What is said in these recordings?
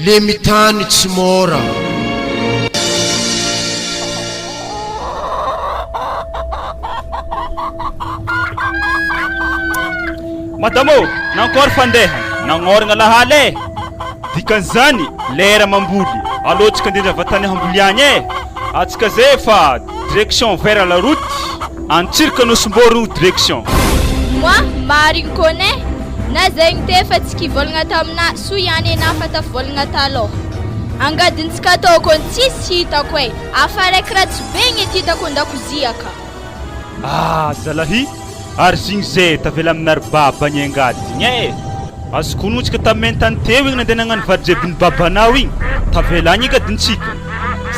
Le mitany tsy mora. Madame ô, nankôry fandeha, nagnôragna lahaly e! Dikan'izany, lera mamboly, alô tsika andeha avy tany hamboly agny e! Atsika zay fa direction vers la route, Antsiraka Anosimbôro direction. Moi, marigny kone, na zegny te fa tsy kivôlagna taminah, soa ihany enah fa tafivôlagna talôha. Angadintsika atao kony tsisy hitako e, afa raiky ratsy be gny ety hitako andakozia ka. Ah zalahy, ary zigny zay tavela aminary baba ny angady igny e! Azoko onogno tsika tamin'ny tany teo igny nandeha nagnano vary-jebin'ny babanao igny, tavela agny angadintsika.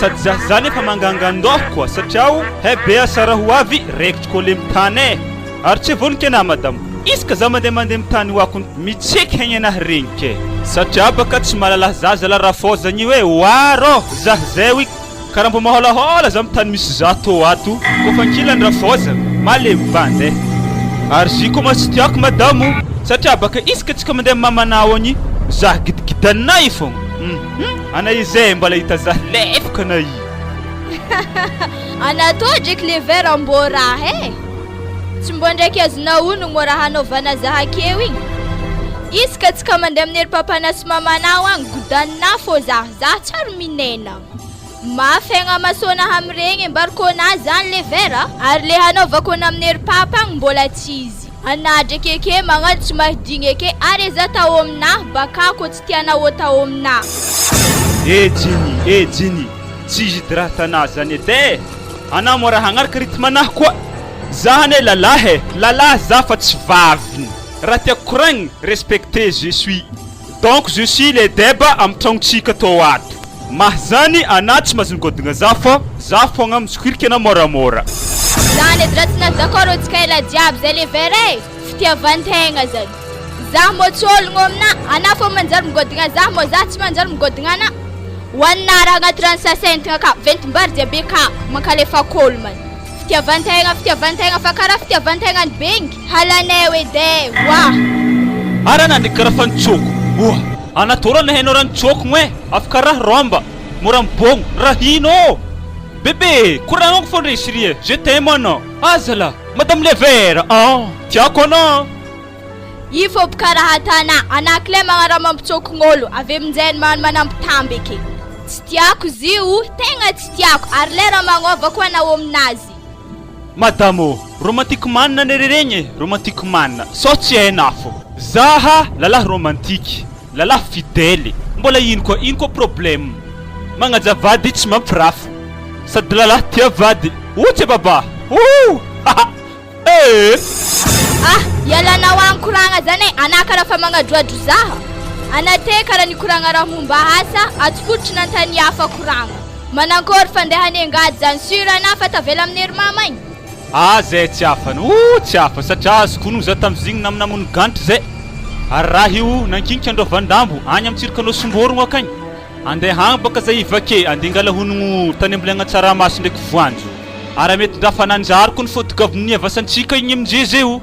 Sady zah zany efa mangangan-doha koa satria o he be asara ho avy raikitry koa le mitany e! Ary tsy vonoky anah madamo, isaka zah mandeha mandeha mitany ho akony mitseky hegny anah regny ke! Satria baka tsy malala zaza la rafozagny io e, oa rô zah zay oi! Karaha mbo mahôlahôla za mitany misy za tô ato kôfa ankilany rafozagna, malemy bandy e! Ary zy koa ma tsy tiako madamo satria baka isaka tsika mandeha amy mamanao agny zah gidigidaninay fogna, hum ana izay mbola hita zah lefaka ana i. Ana tô dreky le verre mbô raha e! Tsy mbô ndraiky azonao onogno mô raha anaovana zah akeo igny. Isaka tsika mandeha amin'ery papana sy mamanao agny godaninah fô zah, zah tsary minena. Mafy agnamasoana hamiregny mbarikônah zany le verre a! Ary le hanaovako ana amin'ery papa agny mbola tsy izy. Anah dreky eke magnano tsy mahidigny eke ary eza tao aminah bakà kô tsy tianao atao aminah. Eh Jenny, eh Jenny, tsy izy edy raha tanà zany edy eh! Anah moa raha hagnaraka rythme anah koa! Zah anie lalahy eh! Lalahy zah fa tsy vaviny! Raha tiako koragnina, respecter je suis. Donc je suis le deba am tragnontsika tô ato. Mah zany anah tsy mahazo migodogna zah fa zah fogna misokirika anah moramora. Zany edy raha tsy naha d'accord antsika ela jiaby zay le verre e! Fitiavan-tegna zany. Zah mô tsy ologno aminah, anah fô manjary migodogna zah mô zah tsy manjary migodogna anah. Hoaninah raha agnaty rano sasentigna ka, ventim-bary jiaby eka, mankalefa kôlo man. Fitiavan-tegna, fitiavan-tegna fa karaha fitiavan-tegna ny bengy, halanay edy e, oah. Ara nandriky karaha fa nitsôko, oah. Anatoro nahaino raha nitsôkogno e, afo karaha rômba, mora mibôgno, raha ino ô? Bebe, koragnako fô ndre chérie, je t'aime anao, aza lah, madame Levera an, tiako anao. Io fô mpikaraha tanà, anà klé magnaraha mampitsôkogn'ôlo, avy aminjay magnano manambitamby eky. Tsy tiako izy io, tegna tsy tiako, ary lera magnôva koa anao aminazy. Madame ô, romantique man anie re regny e, romantique man, sao tsy hainà fô. Zaha lalahy romantique, lalahy fidèle, mbola ino koa, ino koa problème? Magnaja vady tsy mampirafy, sady lalahy tia vady, otsy e babà, ouh! Haha! Ee! Ah! Ialanao agny koragna zany e, anah kara fa magnadroadro zaha, anah te kara nikoragna raha momba asa, atsofotry nantany hafa koragna. Manankôry fandehany angady zany sur anah fa tavela amin'ny ery mama igny? Ah zay tsy afany, ooh tsy afany satria azoko onogno za tamizigny namonamono gantry zay, ary raha io nankinika andrôvandambo agny amy tsirikanôsimborogno akagny, andeha agny baka zay hivake andeha hingala honogno tany ambolagna tsaramaso ndraiky voanjo. Ara mety ndra fa nanjary ko ny fotogavon'ny havasantsika igny amnje zay o!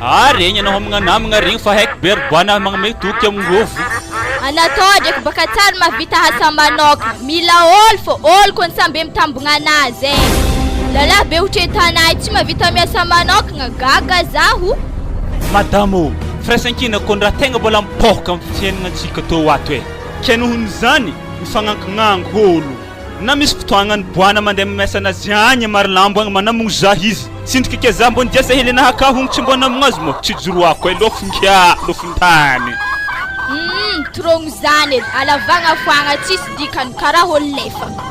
Ah regny anao homagna namagna regny fa haiko be ry boana magnome toky amngovo. Anatao dreky baka tsary mahavita asa manokana, mila olo fô, olo kony sambe mitambogna anazy e! Lalahy be hotretanay tsy mahavita miasa manokagna, gaga zaho. Madame ô! Firaisankina kony raha tegna mbola mipoka am fiaignantsika tô ato e! Ke nohon'izany mifagnankignango olo. Na misy fotoagna ny boana mandeha miasa anazy agny Marolambo agny manamogno zah izy tsindriky ke zah mbô nidiasa hely anaha ka hogno tsy mbô namogno azy moa tsy joroako e lôfo ngia lôfon-tany. Humm trogno zany e, alavagna foagna tsisy dikany karaha olo lefaka.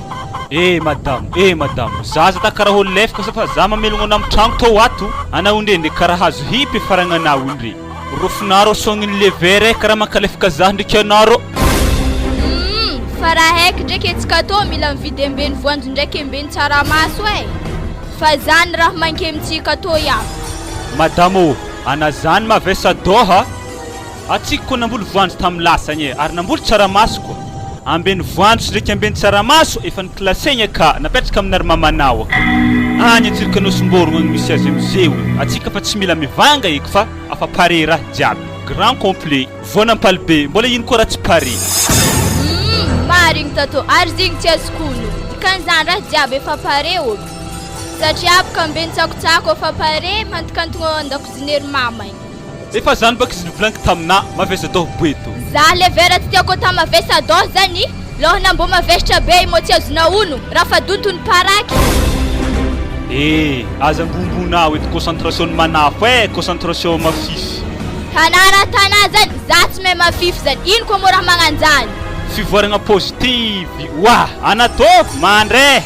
Eh madamo eh madamo za aza ta karaha olo lefaka sa fa za mamelogno anao am tragno tô ato anao ndre nde karaha hazo hipy faragnanao ndre. Rofinareo sogniny lever eh karaha mankalefaka zah ndreky anareo. Humm fa raha haiko ndraiky etsika tô mila mividy ambeny voanjo ndraiky ambeny tsaramaso eh! Fa zany raha mankemitsika tô iaby. Madame ô, ana zany mavesa-doha, atsika koa namboly voanjo tamin'ny lasa agny e, ary namboly tsaramaso koa. Ambeny voanjo sy ndraiky ambeny tsaramaso efa ni-classer-gna ka, napetraka aminary mamanao aka. Agny antsirika Nosimborogno agny misy azy amizeo, atsika fa tsy mila mivanga eky fa afa pare raha jiaby. Grand complet. Voan'Ampalibe, mbola ino koa raha tsy pare. Humm! tsara igny tatô ary izy igny tsy azoko onogno. Dikan'izany raha jiaby efa pare ô. Satria boka mbe nitsakotsako efa pare mantokantognao an-dakozin'ery mama igny. Efa zany baka izy nivolaniko taminà mavesa-doha boeto. Za le vera tsy tiako atao mavesa-doha zany, lôhana mbô mavesatra be io mô tsy azonao ono, raha fa donto ny paraky. Eh! Aza ambombonao eto concentration ny manafo eh, concentration mafify. Tanà raha tanà zany, za tsy mahay mafify zany, ino koa mô raha magnanjany. Fivoaragna positive, oah! Anatôvy mandre!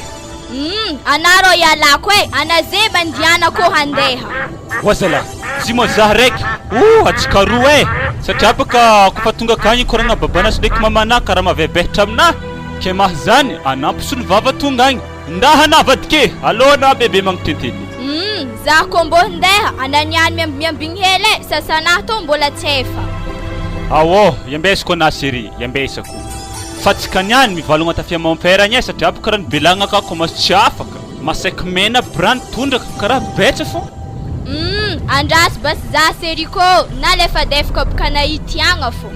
Humm anà rô ialako e, anà ze mandiana kô handeha. Oa zalah, tsy moa zah raiky, oh atsika roa eh, satria baka kofa tonga akagny hikoragna babana sy ndraiky mamana karaha mavebehitra aminah, ke mah zany anah mpisolo vava tonga agny, ndah anah vadike, alô anah bebe magnotentely. Humm zah kô mbô handeha, anà niany miambimiambigny hely e, sasanah tô mbola tsy efa. Aô, iambesako anah chérie, iambesako. Fa tsy ka niany mivalogna tafia mon père agny e satria aby karaha nibelagna ka commence tsy afaka, masaiky mena aby rano tondraka karaha betsa fô. Humm andraso basy za seriko nalefadefaka boka nahitiagna fô.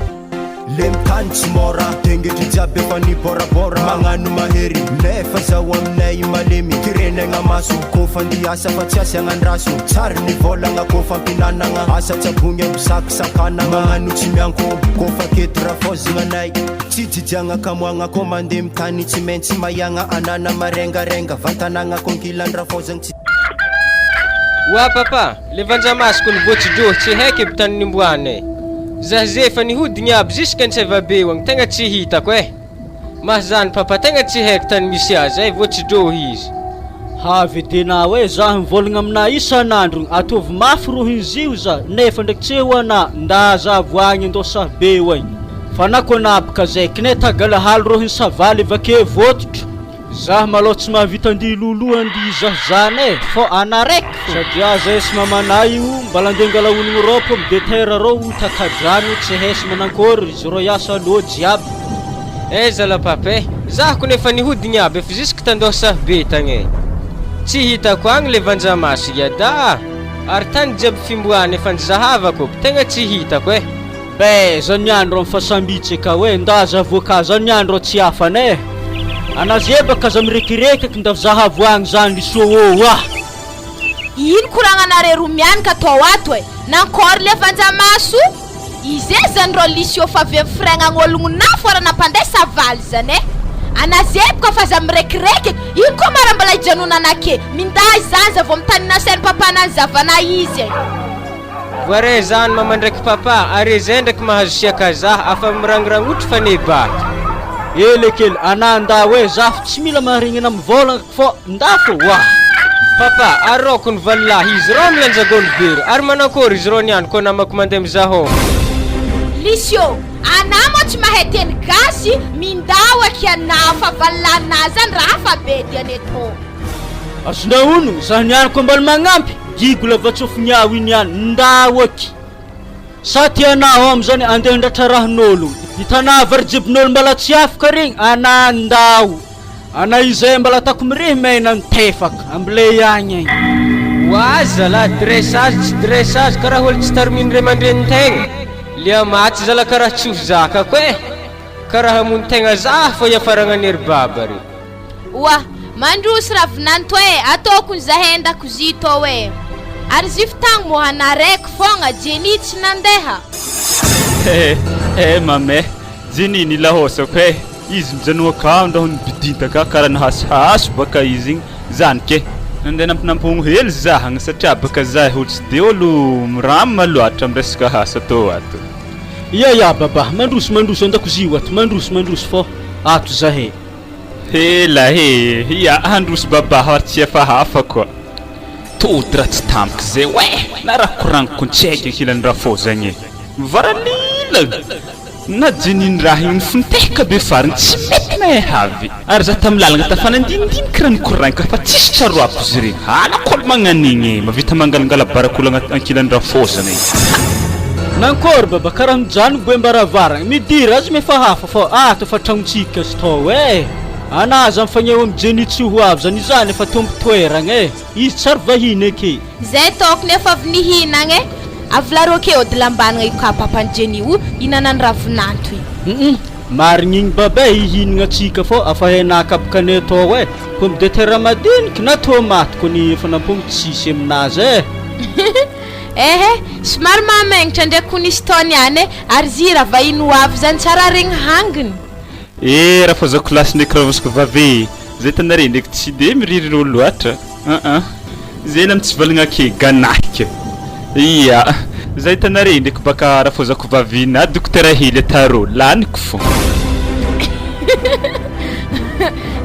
Le mitany tsy môra, tengetry jiaby efa nibôrabôra Magnano mahery, nefa zaho aminay malemy Tirenegna maso, kôfa andiasa fa tsy asiagna andraso Tsary ny vôlagna kôfa ampinanagna Asa tsabogny aby sakisakanagna Magnano tsy mianko, kôfa aketo rafôzagna anay Tsy jijiagna kamoagna kô mandeha mitany Tsy maintsy maiagna anana marengarenga Vantanagna kô ankilany rafôzagna tsy Oa papa, le vanjamasoko ny voatsidrohy tsy haiko aby tany nimboana e. Zah ze efa nihodigny aby jusque Antsaivabe eo agny tegna tsy hitako eh. Mahazany papa tegna tsy haiko tany misy azy eh, voatsidrohy izy. Havedenao eh, zah mivolagna aminah isan'andro, ataovy mafy rohin'zio zah, nefa ndraiky tsy ho anah, nda zah voagny andao sahy eo agny. Fa na ko anabaka zay, kne tagalahalo rohin'ny savaly avake vototro. Zah malôha tsy mahavita andihy loloha andihy zah zany eh, fô ana raiky fô. Satria zay sy mamanay io mbala andeha angala onogno rô pomme de terre rô o takadrano tsy hesy manankôry izy rô hiasa lô jiaby. Eh zala papa eh, zah kony efa nihodigny aby efa jusque tandoha sahy be tagny eh. Tsy hitako agny le vanjamaso iada ah, ary tany jiaby fimboahana efa nizahavako aby tegna tsy hitako eh. Be zany miandro am fasambitse ka hoe nda zavoka zany miandro tsy afana eh! Ana zebaka aza mirekirekiky nda zahavo agny zany ry soa ah! Ino koragnanare roa mianaka atao ato e? Nankôry le vanjamaso? Izy e zany rô lisy fa avy am firegnan'ologno nafo ara nampandeha savaly zany e! Ana zebaka fa aza mirekirekiky, ino koa mara mbola hijanonana ake? Minday zaza vao mitanina sain'ny papanany zavana izy e! Voare zany mama ndraiky papa are zay ndraiky mahazo siaka zah afa mirangorangotra fa nebaka. Ela kely anah nda hoe zah tsy mila maharegny anah mivolagna fô nda fô oah. Papa, ary raoko ny valilahy izy rao milanja gony be ry, ary manakôry izy rao niany kô namako mandeha mizaha ô. Lisy ô, anah moa tsy mahay teny gasy, mindao akia anah fa valilahinah zany raha hafa be diany eto. Azonao onogno, zah niany koa mbala magnampy, gigo lavatsofigny aho iny ihany, ndao aky. Sa tianao amzany andeha handratra rahan'olo, hitanà vary jebin'olo mbala tsy afaka regny, anà ndao. Anà izay mbala atako mirehy mena ny tefaka, ambilay agny agny. Ho azy zalahy dressage tsy dressage karaha olo tsy tariminy ray aman-drenin-tegna, le maty zalahy karaha tsy ho zakako eh, karaha hamono tegna zah fô hiafaragna ry baba re. Oa, mandroso ravinanto e, ataoko ny zahay an-dakozia tao e. Ary zify tagny moa hanareko fogna, Jenny tsy nandeha. Eh eh mame, Jenny nilahosako eh, izy mijanoa akao ndao nibidintaka karaha nahasohaso baka izy igny zany ke. Nandeha nampinampogno hely zah agny satria baka zah olo tsy de olo miram loatra am resaka asa tô ato. Ia ia baba, mandroso mandroso an-dakozia ato, mandroso mandroso fô ato zahay. Hela he, ia handroso baba ary tsy hafahafa koa. Tody raha tsy tampoka izay oe! Na raha koragniko ntsaiky ankilan'ny rafozagna e! Mivaralila! Na jeniny raha igny nifontehaka be farany tsy mety mahay havy. Ary za tamin'ny lalagna tafanandinindiniky raha nikoragniko fa tsisy tsaroako izy regny. Halako olo magnan'igny e! Mavita mangalangala barak'olo agnaty ankilan'ny rafozagna e! Nankôry baba karaha mijanogno boem-baravaragna, midira aza mefa hafa fô ato efa tragnontsika izy tô e! Ana aza mifagneho am Jenny tsy ho avy zany izany efa tompo toeragna e! Izy tsary vahiny eke. Zay tokony efa avy nihinagna e! Avy larô ke ody lambanagna io ka papan'i Jenny o hinanany ravinanto io. Humm. Marigny igny baba e, hihinagna tsika fô afa hena kapokanay atao e, pomme de terre madiniky na tomaty kony efa nampogny tsisy aminazy e. Ehe, somary mahamegnitra ndraiky kony izy tao niany e, ary zy raha vahiny ho avy zany tsara regny hanginy. Eh rafozako lahy sy ndraiky ravosiko vavy e! Zay hitanareo ndraiky tsy de miriry olo loatra an an! Zay la mitsivalagna ake ganahika! Ia! Zay hitanareo ndraiky baka rafozako vavy na dokotera hely atarô laniko fô!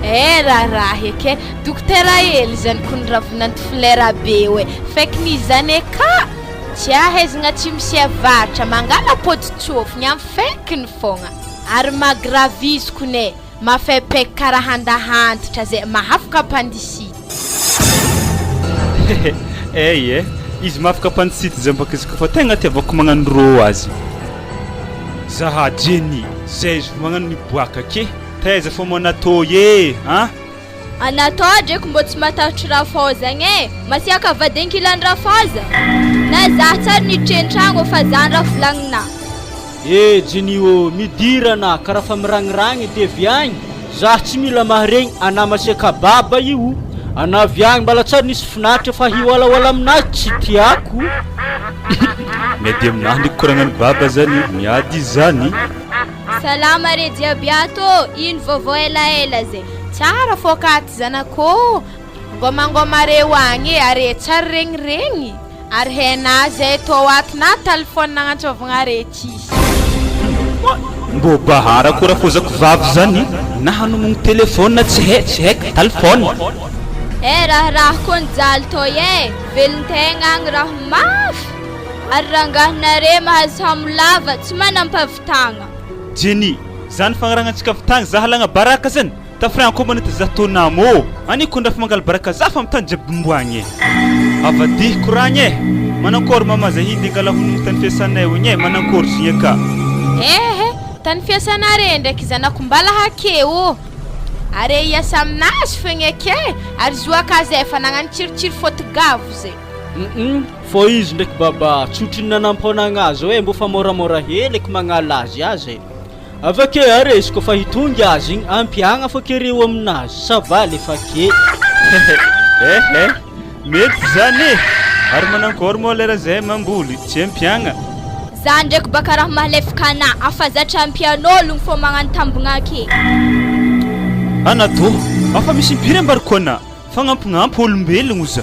Eh raharaha eky e! Dokotera hely zany kony ravinanty flera be eo e! Fekiny izy zany e ka! Tsy ahaizagna tsy misy avaratra mangala pôtitsôfigny am fekiny fôgna! Ary maha-grave izy kony e! Mafaipaika karaha handahantitra zay mahafaka appendicite. Hehe eh eh izy mahafaka appendicite zay mbaka izy kofa tegna atiavako magnano rô azy. Zaha Jenny zay izy vao magnano miboaka ke taiza fô moa natô e an! Anatô dreko mbô tsy matahotry rafoza agny e! Masiaka vady ankilany rafoza? Na zah tsary niditry an-tragno fa zany raha volagninà. Eh Jenny ô, midira anà karaha fa miragniragny edy avy agny, zah tsy mila maharegny anà masiaka baba io, anà avy agny mbala tsary nisy finaritra fa hiwalawala aminahy tsy tiako. Miady aminahy ndraiky koragnan'i baba zany, miady izy zany. Salama re jiaby ato ô, ino vaovao elaela zay? Tsara fô ka aty zanako ô, ngômangôma reo agny e, are tsary regniregny. Ary hena zay tô ato na talifôna nagnantsôvagna are tsisy. Mbô bahara ko rafozako vavy zany na hanomogno telephone tsy hay tsy haiko talifôna. Eh raharaha koa nijaly toi eh, velon-tegna agny raho mafy, ary rangahinare mahazo hamo lava tsy manam-pavitagna. Jenny, zany fagnaragnantsika avy tagny za halagna baraka zany? Tafragna koa manita za tô namo ô! Ani ko ndrafy mangala baraka za fa mitany jiaby mboagny e! Avadihy koragna e! Manankôry mama za hindy angala honogno tany fiasanay ogny e! Manankôry zigny ka! Ehe! Tany fiasanare ndraiky zanako mbala hake ô! Are hiasa aminazy fogna ake ary zo aka zay efa nagnano tsiritsiry fôtogavo zay. Humm fô izy ndraiky baba tsotry ny nanampônagna azy hoe mbô fa môramôra hely eky magnala azy aza e! Avake ary izy kofa hitongy azy igny ampiagna fô kereo aminazy ça va le fa ke. Eh eh mety zany e! Ary manankôry moa lera zay mamboly tsy ampiagna? Za ndraiky baka raha mahalefaka anah afa zatra ampian'ologno fô magnano tambogna ake. Anatô, afa misy impiry ambarako anah Fagnampignampy olombelogno za.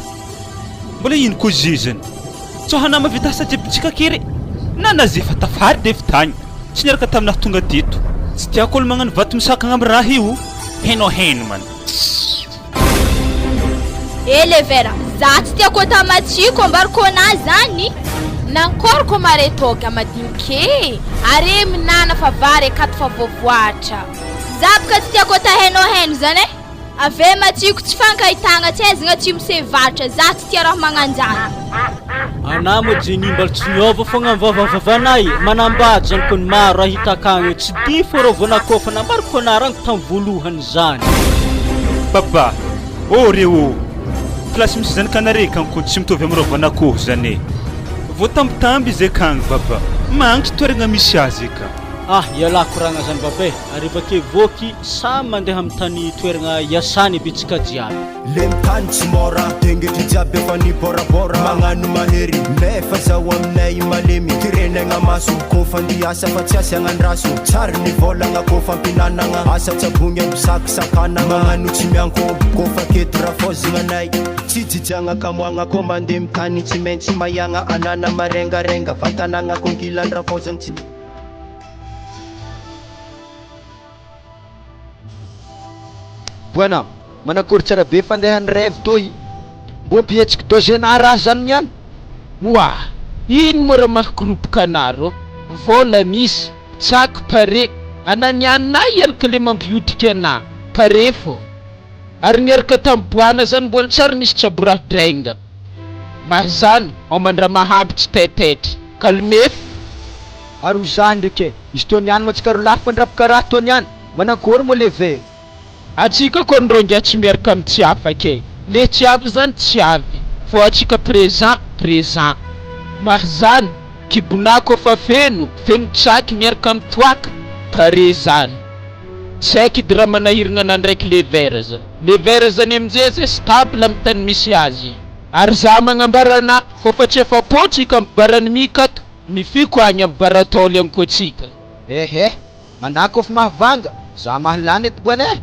Mbola ino koa ze zany? Tsao hanama vita asa jiaby kere. Na naze efa tafary de avy tagny. Tsy niaraka taminahy tonga teto. Tsy tiako olo magnano vato misakagna am raha io. Henoheno man. Eh levera, za tsy tiako atao matsiko ambarako anah zany. Nankôry kô mare tôga madiniky e! Are minana fa vary akato fa voavoatra. Za boka tsy tiako atao henoheno zany e! Ave matsiko tsy fankahitagna tsy aizagna tsy mise varotra za tsy tia raha magnanjany. Anah moa Jenny mbola tsy niova fogna ny vavavavanay e, manambady zany kony maro raha hita akagny tsy difo rô vao nakôfa nambariko anah rango tam voalohany zany. Papa, oh re oh! Place misy zanakanare kagny kony tsy mitovy am rovan'akoho zany e! Voatambitamby izy akagny baba, magnitry toeragna misy azy eka. Ah ialahy koragna zany baba e, ary avake voky Samy mandeha amin'ny tany toeragna iasany aby tsika jiaby. Le mitany tsy môra, tengetry jiaby efa nibôrabôra Magnano mahery, nefa zaho aminay malemy Tirenegna maso, kôfa andiasa fa tsy asiagna andraso Tsary ny vôlagna kôfa ampinanagna Asa tsabogny ampisakisakanagna Magnano tsy mianko, kôfa aketo rafôzagna anay Tsy jijiagna kamoagna kô mandeha mitany Tsy maintsy maiagna anana marengarenga Vantanagna kôngilan-drafôzagna tsy. Bwana, manakory tsara be fandehan'ny rêve toy, mbô mpihetsiky dose-na raha zany niany? Oa! Ino moa raha mahakoroboka anah rô? Vôla misy, tsaky pare, anah niany na hiaraka le mampihodika anah, pare fô. Ary niaraka tam boana zany mbola tsary nisy tsaboraha drenga. Mahazany, homandra-mahampy tsy taitaitra. Calme. Ary ho zah ndreky e! Izy toa niany moa tsika rolahy fa ndrapaka raha toa niany! Manankôry moa le ve? Atsika kony rô ngiah tsy miaraka am tsy afaka e! Le tsy avy zany tsy avy fô atsika présent présent! Mahzany, kibonà kôfa feno, feno tsaky miaraka am toaka! Pare zany. Tsy haiko edy raha manahiragna anah ndraiky le verre zany. Le verre zany amizay zay stable amy tany misy azy. Ary za magnambara anah fô fa tsy afa-po tsika amy baran'i Mika ato, mifiko agny amy barataoly agny koa tsika. Ehe, manah kôf mahavanga, za mahalany eto boana eh!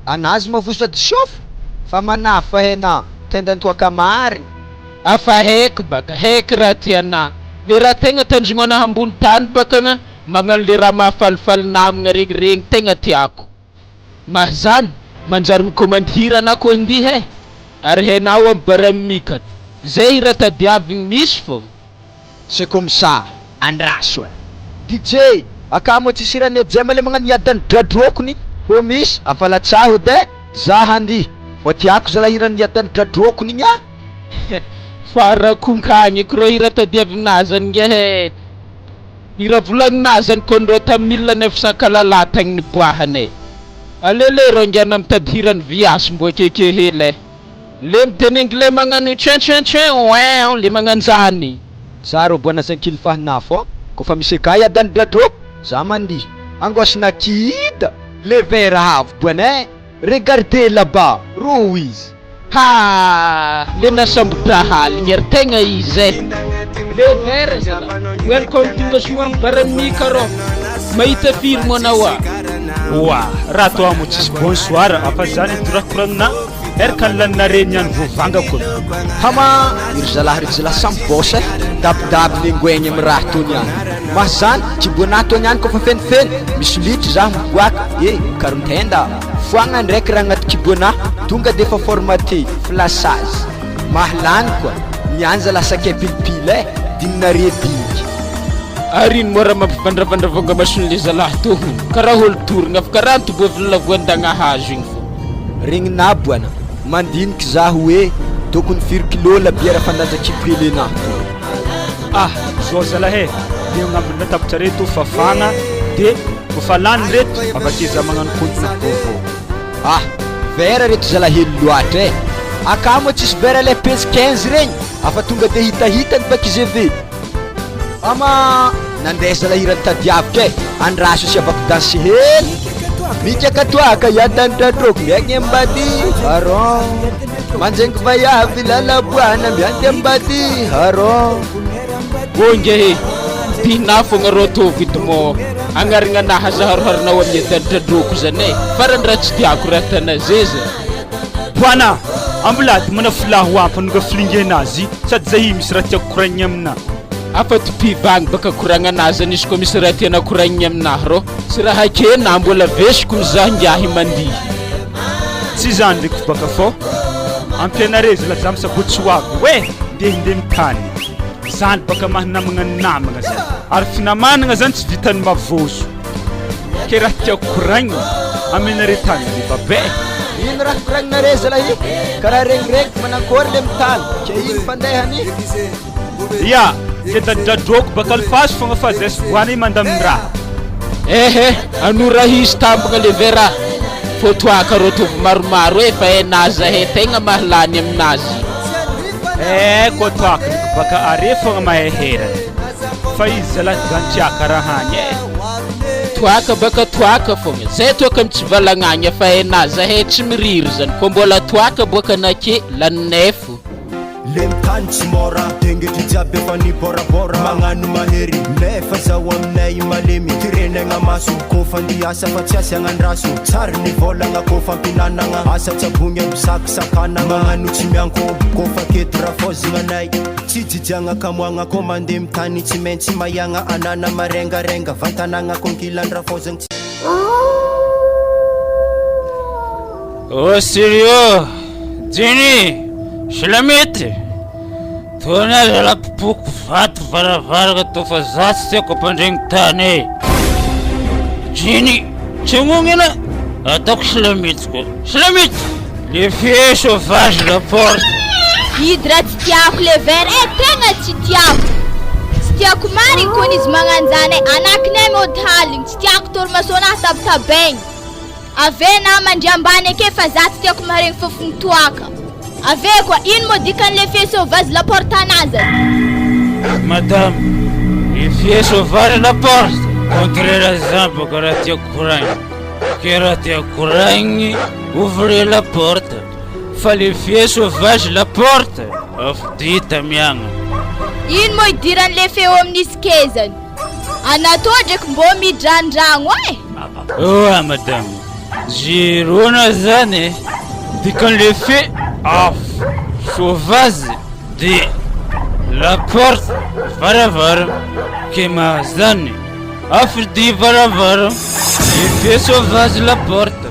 Anazy mavozo sady chauffe, fa manah fa hena tendan-toaka marigny. Afa haiko baka, haiko raha tianà. Le raha tegna tanjogno anah ambony tany baka gna, magnano le raha mahafalifaly namagna regny, regny tegna tiako. Mahazany, manjary mikomandy hira anah koa ndihy eh! Ary hainao aby barème Mika, zay hira tadiavigny misy fô. C'est comme ça, andraso eh. DJ, akamo tsisy hiran'i Ejema le magnano miadany dradrokony ho misy afalatsaho de za handihy fô tiako zala hiran'i miadany dradrokony igny ah. Fa rakonkagny ko rô hira tadiavinà zany nge eh. Hira volagninà zany ko ndrô tam mille neuf cent kalala tagny niboahana eh. Aleo leroa ngiana mitady hiran'i Viasy mbô akeke hely eh. Le miteny anglais magnano tchen tchen tchen oin le magnanjany. Za rô boana zankily fahinafo ô, kôfa misy eka iadany dradrô za mandihy angôsina kida le verre avo boana eh, regardez là bas rô izy. Ha! Le nasambo-draha aligny ary tegna izy eh! Le verre zala, welcome tonga soa am baran'i Mika rô! Mahita firy moa anao ah? Oa, raha toa mo tsisy bonsoir afa zany torakoragnina erka ny laninare niany voavangako. Hama ry zalahy ry jiolahy samy boss eh, dabidabiny nengoegny am raha tony any mahazany kibo-nahy tony any kôfa fenifeny misy litry zah miboaka eh karontenda foagna ndraiky raha agnaty kibo-nahy tonga defa formaté flasage mahalany koa ny any zalahy sakay pilipily eh dininare diniky. Ary ino moa raha mampivandravandra vongamason'le zalahy tô hono? Karaha olo torogna fa karaha nitoboavin'ny lavoan-dagnahazo igny fô. Regninà boana, mandiniky zah hoe tokony firy kilo labiera fandanja kibo Helena to. Ah zao zalahy e, le agnambiny latabatra reto fafagna de kofa lany reto avake za magnano compte vaovao. Ah verre reto zalahy hely loatra eh! Akamo tsisy verre le pèse 15 regny afa tonga de hitahita ny bac GV. Ama nandeha zalahy hira nitadiaviko eh! Andraso asiavako danse hely! Mikaka toaka iadany-dradroko miaigny ambady aron Manjengy vaiavy lalaboana miandy ambady aron. Ô nge e! Tianà fogna rô ataovy edy mô agnarignanahy aza haroharonao amin'ny adani-dradroko zany e! Farany raha tsy tiako raha tana zeza. Boana! Ambolady mana filaha ho ampy anonga filingena azy sady zahi misy raha tiako koragnigny aminà. Afa topivagny baka koragnanà zany izy koa misy raha tianà koragnigny aminah rô. Tsy raha ake na mbola vesiko mizaha ngiahy mandihy. Tsy zany ndreky baka fô ampianare zala za misabotsy ho avy oe ndeha hindeha mitany zany baka maha namagna ny namagna zany ary finamanagna zany tsy vitan'ny mavozo ke raha tiako koragnina amenare tany le babe. Ino raha koragninare zalahy? Karaha regniregniko manankory le mitany ke ino fandehany? Ya, le dadradroko baka alifaso fogna fa zay sovoana i mandamin-draha. Ehe, anora hisy tambagna le vera fô toaka rô ataovy maromaro e fa enazy zahay tegna mahalany aminazy. Eh, koa toaka ndraiky baka are fogna mahay herany fa izy zalahy gantriaka raha agny e. Toaka baka toaka fogna, zay toaka mitsivalagna agny fa enazy zahay tsy miriry zany koa mbola toaka boaka nake laninay fô. Le mitany tsy mora, tengetry jiaby efa niborabora. Magnano mahery, nefa zaho aminay malemy. Tirenagna maso, kôfa andeha hiasa fa tsy asiagna andraso. Tsary ny vôlagna kôfa ampinanagna, asa tsabogny aby sakisakanagna. Magnano tsy mianko, kôfa aketo rafôzigna anay. Tsy jijiagna kamoagna, kô mandeha mitany tsy maintsy maiagna. Anana marengarenga, vantanagna kô ankilany rafôzagna tsy. Oh Sirio, Jenny, Shulamite, Tony aza lapopoko vato varavarana toa fa za tsy tiako ampandregny tany e. Jenny, tsy hagnogno ena, ataoko Shulamite koa. Shulamite, le feu sauvage la porte. Hidy raha tsy tiako le verre eh, tegna tsy tiako. Tsy tiako marigny kony izy magnanjany eh, anakinay mody haligny, tsy tiako torimasonah tabatabaigny. Ave na mandry ambany ake fa za tsy tiako maharegny fofogny toaka. Ave koa ino moa dikan'le feu sauvage la porte anah zany? Madame, le feu sauvage la porte. Contraire zany bôka raha tiako koragnina. Ke raha tiako koragniny, ouvrez la porte. Fa le feu sauvage la porte, afodia tamiagna. Ino moa idiran'le feo amin'ny sikezany? Anatô ndraiky mbô midrandragno e! Oa madame, zerona zany e! Dikan'le feu afo sauvage de la porte varavarana, ke mahazany afodia varavarana, le feu sauvage la porte.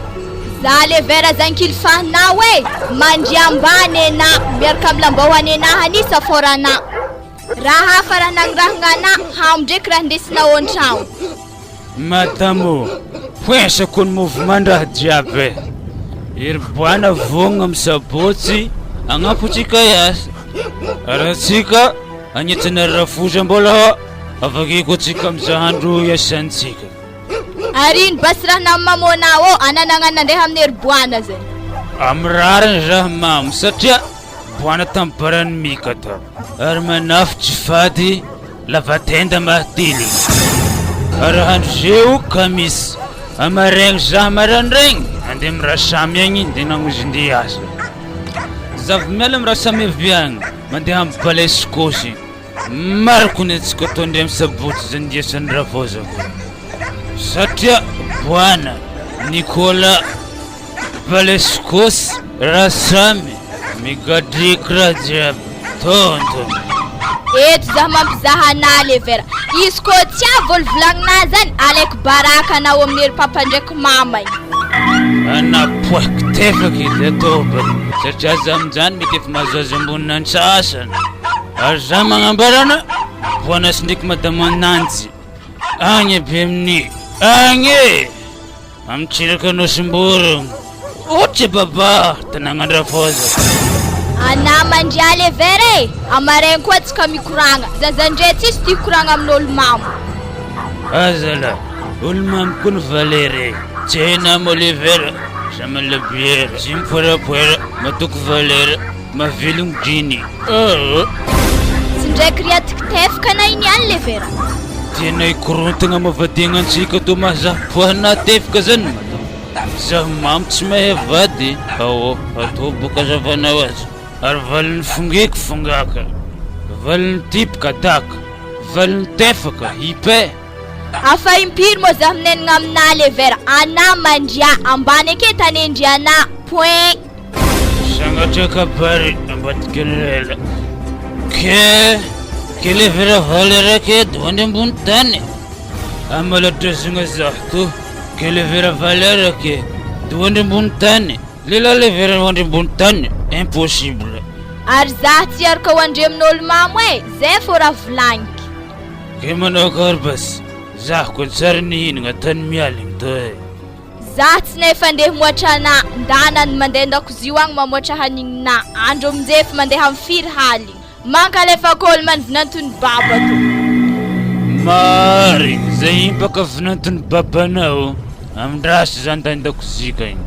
Za le vera zankilifahinao e! Mandria ambany enà miaraka am lambahoany enà hanisa fôranà. Raha hafa raha nagnirahagna anà hamo ndreky raha ndesinao antragno. Madame ô, poinsako ny mouvement raha jiaby e. Ery boana vognona am sabotsy agnampy tsika hiasa. Ary antsika agnetsana rafoza mbola avakiko antsika mizaha andro hiasantsika. Ary ino basy raha namamônao ô, ana nagnano nandeha amin'ny ery boana zay. Amin'ny rariny raha mamo satria boana tamin'ny baran'ny mikata ary manafo tsy fady lavatenda mahatily. Ary handro zeo ka misy amaregny zah marandraigny andeha mirasamy agny ndeha nagnozin-dia asa. Za avy miala mirasamy avy agny mandeha amin'ny palais sikôsy. Mariko ny antsika atao ndray amin'ny sabotsy zany dia asan'ny ravaozako satria Boana, Nicolas, Balescos, Rasamy, migadriky raha jiaby tonton. Eto zah mampizaha anah le vera. Izy koa tsy avy olo volagninah zany alaiko baraka anao amin'ny ery papa ndraiky mama igny. Anapoahiko tefaky izy atao satria za amin'izany mety efa mahazoazo ambonina antsasany. Ary za magnambarana voanasy ndraiky madama Nanjy agny aby amin'ny agny e! Amin'ny tsiraka Anosimborogno. Otry baba tanàgnan-dRafoza. Anà mandrialy e vera e! Amaraigny koa tsika mikoragna, zaza ndray tsisy tia hikoragna amin'olo mamo. Azala, olo mamo koa ny Valera e! Tsy hainà Molivera, jamais la bière, tsy mipoerapoera, matoky Valera. Mahavelogno Jenny ah. Tsy ndraiky riatiky tefaka na iny ihany le vera. Tena hikorontagna mavadiagna antsika tô mahazaha poahina tefaka zany madama. Zaho mamo tsy mahay vady ao atao boka zavanao azy. Ary valin'ny fongeko fongaka, valin'ny tipaka daka, valin'ny tefaka hipe. Afa impiry moa zaho minenigna aminà le vera anà mandria ambany ake tanendrianà point. Sanatria kabary ambadiky ny lela. Ke ke le vera valy raiky edy hoandry ambony tany. Amaladrazagna zaho to. Ke le vera valy raiky edy hoandry ambony tany. Lehilahy le vera hoandry ambony tany impossible. Ary zah tsy hiaraka ho andremin'olo mamo e, zay fô raha volagniko. Ke manao akory basy, zaho koa tsary nihinagna tany mialigny to e. Zah tsy nefa ndeha moatra anah, ndana ny mandeha andakozio agny mamoatra hanigny nah, andro aminjay efa mandeha am firy haligny. Mankalefa Coleman vinanton'i baba to. Marigny zay impaka vinanton'i babanao amindraso za nda andakozia ka igny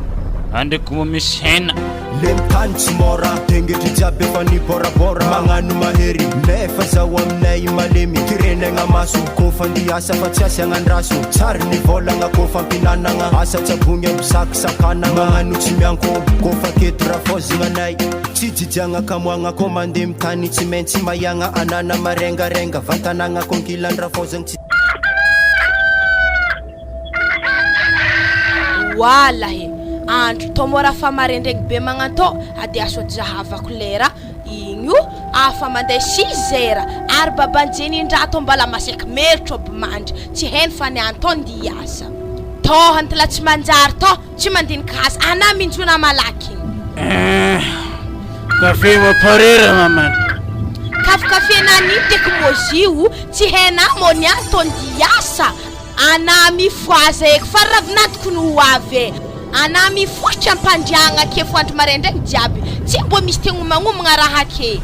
andraiky moa misy hena. Lentany tsy môra, tengetry jiaby efa nibôrabôra Magnano mahery, nefa zaho aminay malemy Tirenegna maso, kôfa andiasa fa tsy asiagna andraso Tsary ny vôlagna kôfa ampinanagna Asa tsabogny aby sakisakanagna Magnano tsy mianko, kôfa aketo rafôzigna anay Tsy jijiagna kamoagna kô mandeha mitany Tsy maintsy maiagna anana marengarenga Vantanagna kô ankilan-drafôzagna tsy Walahy, andro tô mora fa marendregny be magnantô ade aso jahavako lera igny io afa mandeha six heures ary baban'i Jenny ndra tô mbala maseky meritro aby mandry tsy hainy fa ny antô ndia hiasa tô antla tsy manjary tô tsy mandinika asa ana minjona malaky igny. Eh, kafe maparera maman. Kafe nanino teky mozio tsy hainà mô ny antô ndia hiasa. Anà mifohaza eky fa ravinantoko no ho avy e! Anà mifohitra am-pandriagna ake fo andro maraindraigny jiaby, tsy mbô misy te homagnomagna raha ake.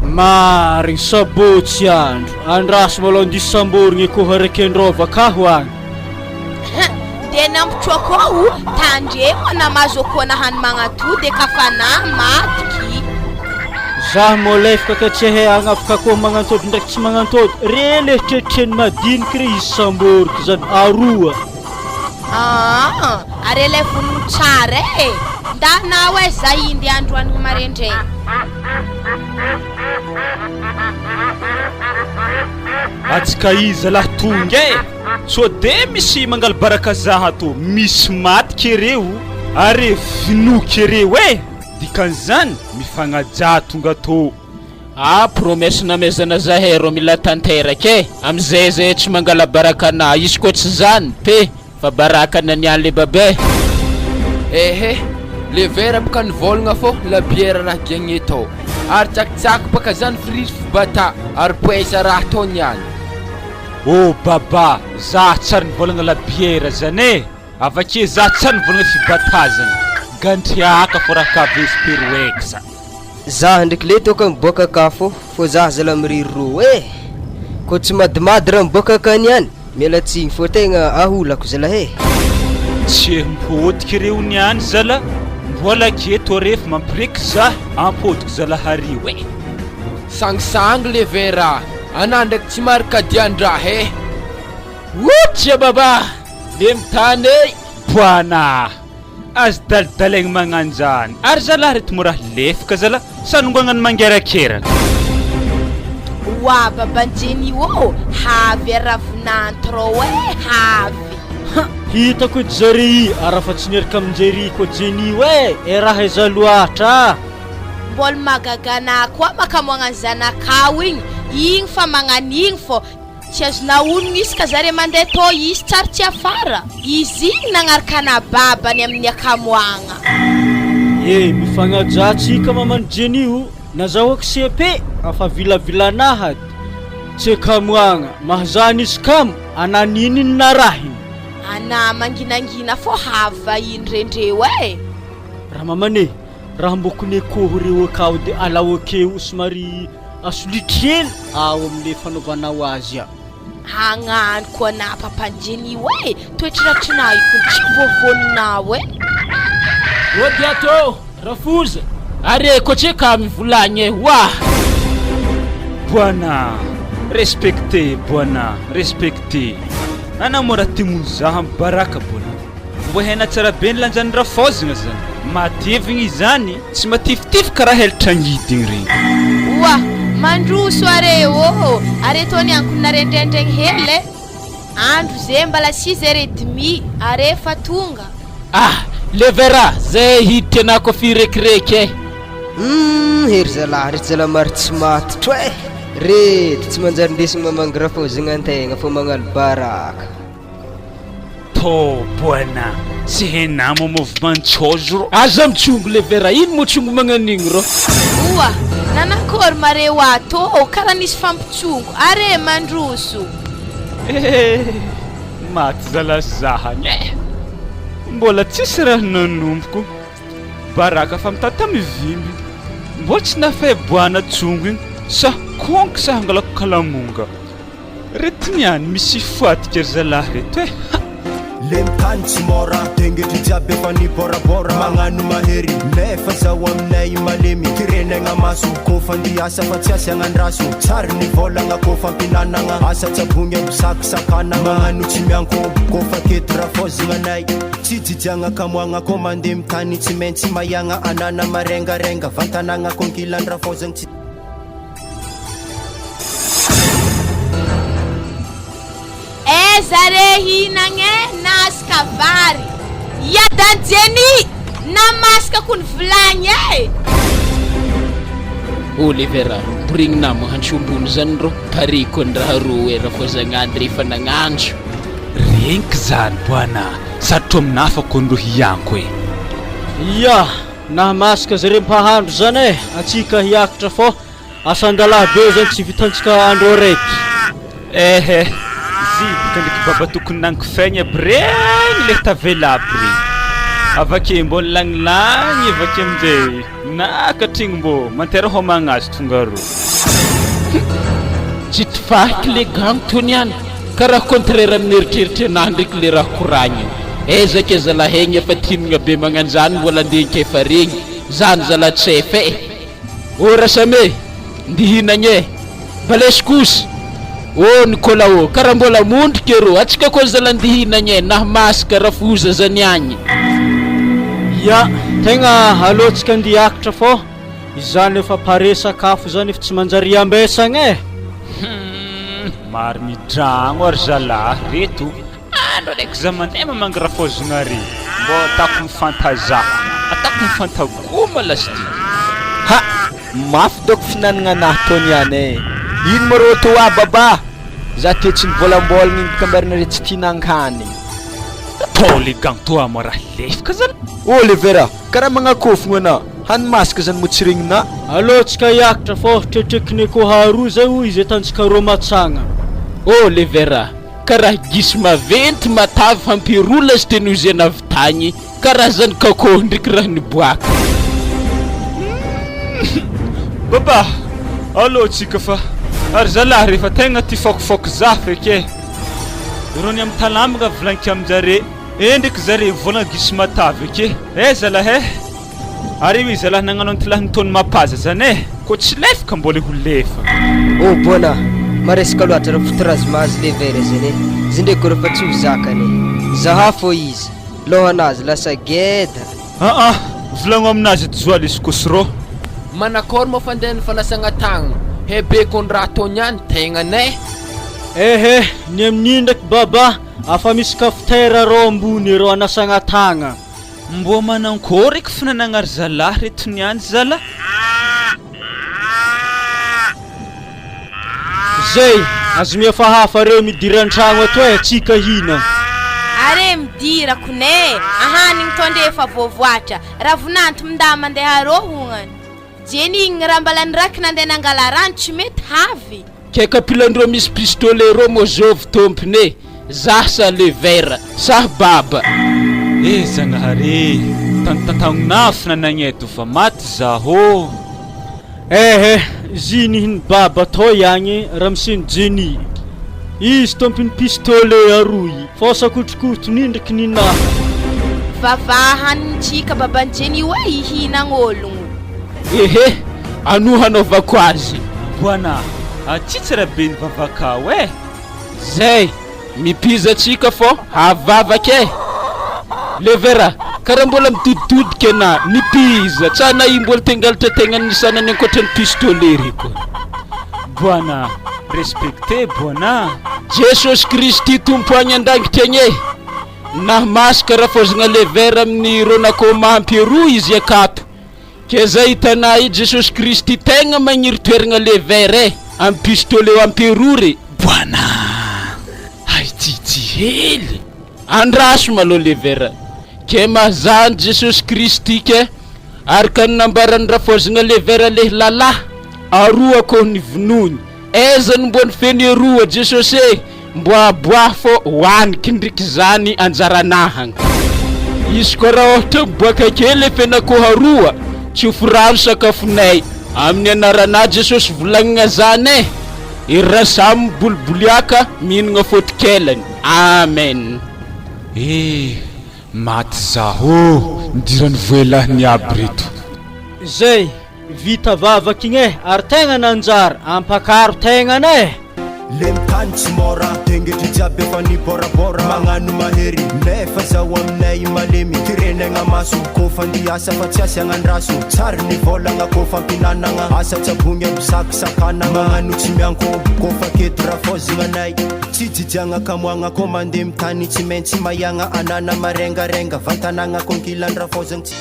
Marigny, sabotsy andro, andraso malôha ndia samborigny akoho araiky an-drova akaho agny. Hum, de nampitroako ao, tandremo anà mahazo akoho anà hany magnatody e, ka f'anà matoky. Zah molefaka ka tsy hay agnafika akoho magnantody ndraiky tsy magnantody, re le trettreny madiniky re izy samboriko zany aroa. Aa are le vonogno tsara e! Ndanao e za hindy andro anigny maraindraigny. Atsika iza lahy tonga e! Sao de misy mangala-baraka zah ato, misy maty kereo are vinoa kereo e! Dikan'izany mifagnajà tonga tô. Ah promesse namezana zahay rô mila tanteraka e! Amizay zahay tsy mangala baraka anah izy koa tsy zany pe fa baraka naniany le babe. Ehe, le verre baka nivôlagna fô la bière raha giagny tao ary tsakitsaky baka zany friry fibata ary poesa raha tao niany. Oh baba, za tsy ary nivôlagna la bière zany e! Avake za tsy ary nivôlagna fibatazana, gandriaka fô raha ka vesperoex. Zah ndreky lety oka miboaka aka fô fô zah zala miriry ro eh! Kô tsy madimady raha miboaka akany ihany, miala tsigny fô tegna aholako zalah eh! Tsy mipodiky reo niany zala, mbola aketo ref mampireky zah ampodiko zalah ario eh! Sangisangy le vera, anah ndraiky tsy marikadiandraha eh! Otsia baba! Le mitany eh! Boana! Aza dalidalaigny magnanjany ary zalah reto mora lefaka zalah sanongoagnany mangerakeraka. Oa baban'i Jenny ô! Havy ary ravinanto rô eh! Havy! Ha! Hitako edy zare i ary afa tsy niaraka amin-jery koa Jenny io eh! E raha aiza loatra ah! Mbôla mahagaga anah koa makamoagna ny zanakao igny, igny fa magnan'igny fô Tsy azonao onogno izy ka zare mandeha tô izy tsary tsy afara. Izy igny nagnaraka ana babany amin'ny akamoagna. Eh mifagnajà tsika maman'i Jenny o, nazahoako cepe afa vilavilanahady tsy akamoagna, mahazany izy kamo anan'iny ny narahiny. Ana manginangina fô hava iny rendreo eh. Ramamane, raha mbô kone kôho reo akao de alao akeo somary Asolitry hely ao amle fanaovanao azy a. Hagnano koa na papanjeny io e! Toetra ratrinao io kony tsy voavoninao e! Ody ato rafoza are koa ka mivolagna e wah! Bwana respecte bwana respecte anao moa raha timony zaha mibaraka bwana. Mbo hena tsara be ny lanjan'ny rafaozina zany. Matevigny izany, tsy matifitify karaha helitra angidigny regny. Oa! Mandroso are ô! Are tô ny ankony narendrendregny hely e! Andro ze mbala six heures et demi are fa tonga. Ah! Le vera zay hiditra anah koa firekireky eh! Humm hery zalahy reto zalahy maro tsy matotro eh! Reto tsy manjary ndesigny mamangy rafaozigna antegna fô magnalo baraka. Tô bwana, tsy henamo mouvement chose rô. Aza mitsongo le vera, ino moa tsongo magnan'igny rô. Oa! Nanakôry mare oa tô ô, kara nisy fampitsongo, are mandroso. Eh! Maty zalahy zahany eh! Mbola tsisy raha nanomboko, baraka fa mitata mivimby, mbola tsy nafay bwana tsongo igny sa konky sa hangalako kalamonga. Reto niany misy foadika ry zalahy reto eh! Ha! Le mitany tsy mora, tengetry jiaby efa niborabora Magnano mahery, nefa zaho aminay malemy Tirenegna maso, kôfa andeha hiasa fa tsy asiagna andraso Tsary ny vôlagna kôfa ampihinanagna Asa tsaboigna aby sakisakanagna Magnano tsy mianko, kôfa aketo rafôzagna anay Tsy jijiagna kamoagna kô mandeha mitany Tsy maintsy maiagna anana marengarenga Vantanagna kô ankilany rafôzagna tsy Aiza re hihinagna e nasika vary. Iadan'i Jenny na masaka ko ny vilagny e! Oliver a, borigna mahantsy ombony zany rô, pare ko ny raha rô e rafozagnandry rehefa nagnantso. Regniky zany boana, sarotro aminah fa ko ndro hianko e. Ia! Nahamasaka zare mpahandro zany e! Antsika hiakatra fô asan-dalahy be zany tsy vitantsika andro araiky. Ehe, ziboka ndraiky baba tokony nankifegny aby regny le tavela aby regny. Avake mbô nilagnilagny avake aminjay nakatra igny mbô mantera homagna azy tonga rô. Tsy tifahiky le gang tony any. Karaha contraire amin'ny eritreritry anah ndraiky le raha koragniny. Aiza kay zalahy egny efa tinogna be magnanjany mbola andeha ankefa regny. Zany zalahy tsy efa eh. Ô Rasame, ndihinagna e! Balesy kosa! Ô Nicolas ô, karaha mbola mondrika erô, atsika koa zala ndihinagna e, nah masaka rafoza zany agny. Ya, tegna aleo tsika andeha hiakatra fô izany efa pare sakafo zany efa tsy manjary iambesagna e! Humm, maro midragno ary zalahy reto. Andro araiky za mandeha mamangy rafaozogna re mbô ataoko mifantaza ataoko mifantagoma lasity. Ha! Mafy dôko fihinanagna anahy tô niany e! Ino ma rô tô ah babà? Za te tsy nivôlambôlagna igny bôka ambaranareo tsy tia nankanigny. Tô le gang tô ama raha lefaka zany. Ô le vera, karaha magnakôfogno anà, hany masaka zany mô tsy regninà. Alô tsika hiakatra fô tretrekine kôha aroa zay hoy izy atantsika rô matsagna. Ô le vera, Karaha gisa maventy matavy fampirola sy tenoziana avy tagny karazany kakôho ndriky raha niboaka. Humm Baba alô tsika fa ary zalahy refa tegna ty fôkifôky za feky e! Rony am talambagna volagniko aminjare e ndreky zare volagna gisa matavy ake e zalahy e! Ary io zalahy nagnano antilahy ny tony mapaza zany e! Ko tsy lefaka mbola ho lefa. Oh bona, maresaka loatra ra fotorazy mahazo le verre zany e, izy ndreky rô fa tsy ho zakany e, zahà fô izy, lôhanazy lasa geda. Aa, volagno aminazy eto zoa lesy kosro. Manakôry moa fandehan'ny fanasagna tagnana, he be kony raha atao niany tegnanay. Ehe, ny amin'iny ndraiky baba, afa misy cafetière rô ambony rô anasagna tagna. Mbô manankôry eky finanagna ry zalahy reto niany zala. Zay, aza mihafahafa reo midira antragno ato eh, tsika hina. Are midira kone e, ahanigny tondre efa voavoatra, ravonanto minda mandeha arô hognany. Jenny igny raha mbala niraky nandeha nangala rano tsy mety havy. Kay kapilandreo misy pistolet reo mo zovy tompony e! Zah sa le vert sah baba. Eh Zagnahary e! Tantantagnona finanagna eto fa maty zaho ô! Eh eh, zy nihin'ny baba tao iagny ramoseny Jenny. Izy tompony pistolet aroy fô sakotrokotrony ndriky ninahy. Vava hanintsika baban'i Jenny oe ihinagn'ologno. Ehe, anoa hanaovako azy. Boana, aty tsara be ny vavakao eh! Zay, mipiza antsika fô havavaka eh! Levera, karaha mbola midodidodika anà, mipiza, tsa na i mbola te hangalatra tegnan'ny sanany ankoatran'ny pistolet ry koa. Boana, respecte Boana. Jesosy Kristy Tompo agny andagnitra agny eh! Nah masaka rafaozagna lever amin'ny ron'akoho mahampy roa izy akato. Ke zay hitanà i Jesosy Kristy tegna magniry toeragna lever eh! Amy pistolet ampy roa re. Boana! Hay tsitsy hely! Andraso malôha lever. Ke mahazaha an'i Jesosy Kristy ke araka ny nambaran'ny rafaozagna lever lehilalah aroa akoho ny vonoiny. Aiza no mbô nifeno eroa Jesosy e! Mbô aboaho fô hoaniky ndriky zany anjaranahagna. Izy koa raha ôhatra miboaka kely le fen'akoho aroa, tsofy rano sakafonay. Amin'ny anaranà Jesosy volagnina zany e! Ery raha samy miboliboliaka mihinagna fôtikelany. Amen. Eh! Maty zaho ô! Nidiran'ny voelahy ny aby reto. Zay! Vita vavaka igny eh, ary tegna nanjary, ampakaro tegnana eh. Le mitany tsy mora, tengetry jiaby efa niborabora Magnano mahery, nefa zaho aminay malemy Tirenegna maso, kôfa andeha hiasa fa tsy asiagna andraso Tsary ny vôlagna kôfa ampinanagna Asa tsabogny aby sakisakanagna Magnano tsy mianko, kôfa aketo rafôzagna anay Tsy jijiagna kamoagna kô mandeha mitany tsy maintsy maiagna Anana marengarenga, vantanagna kô ankilan-drafôzagna tsy.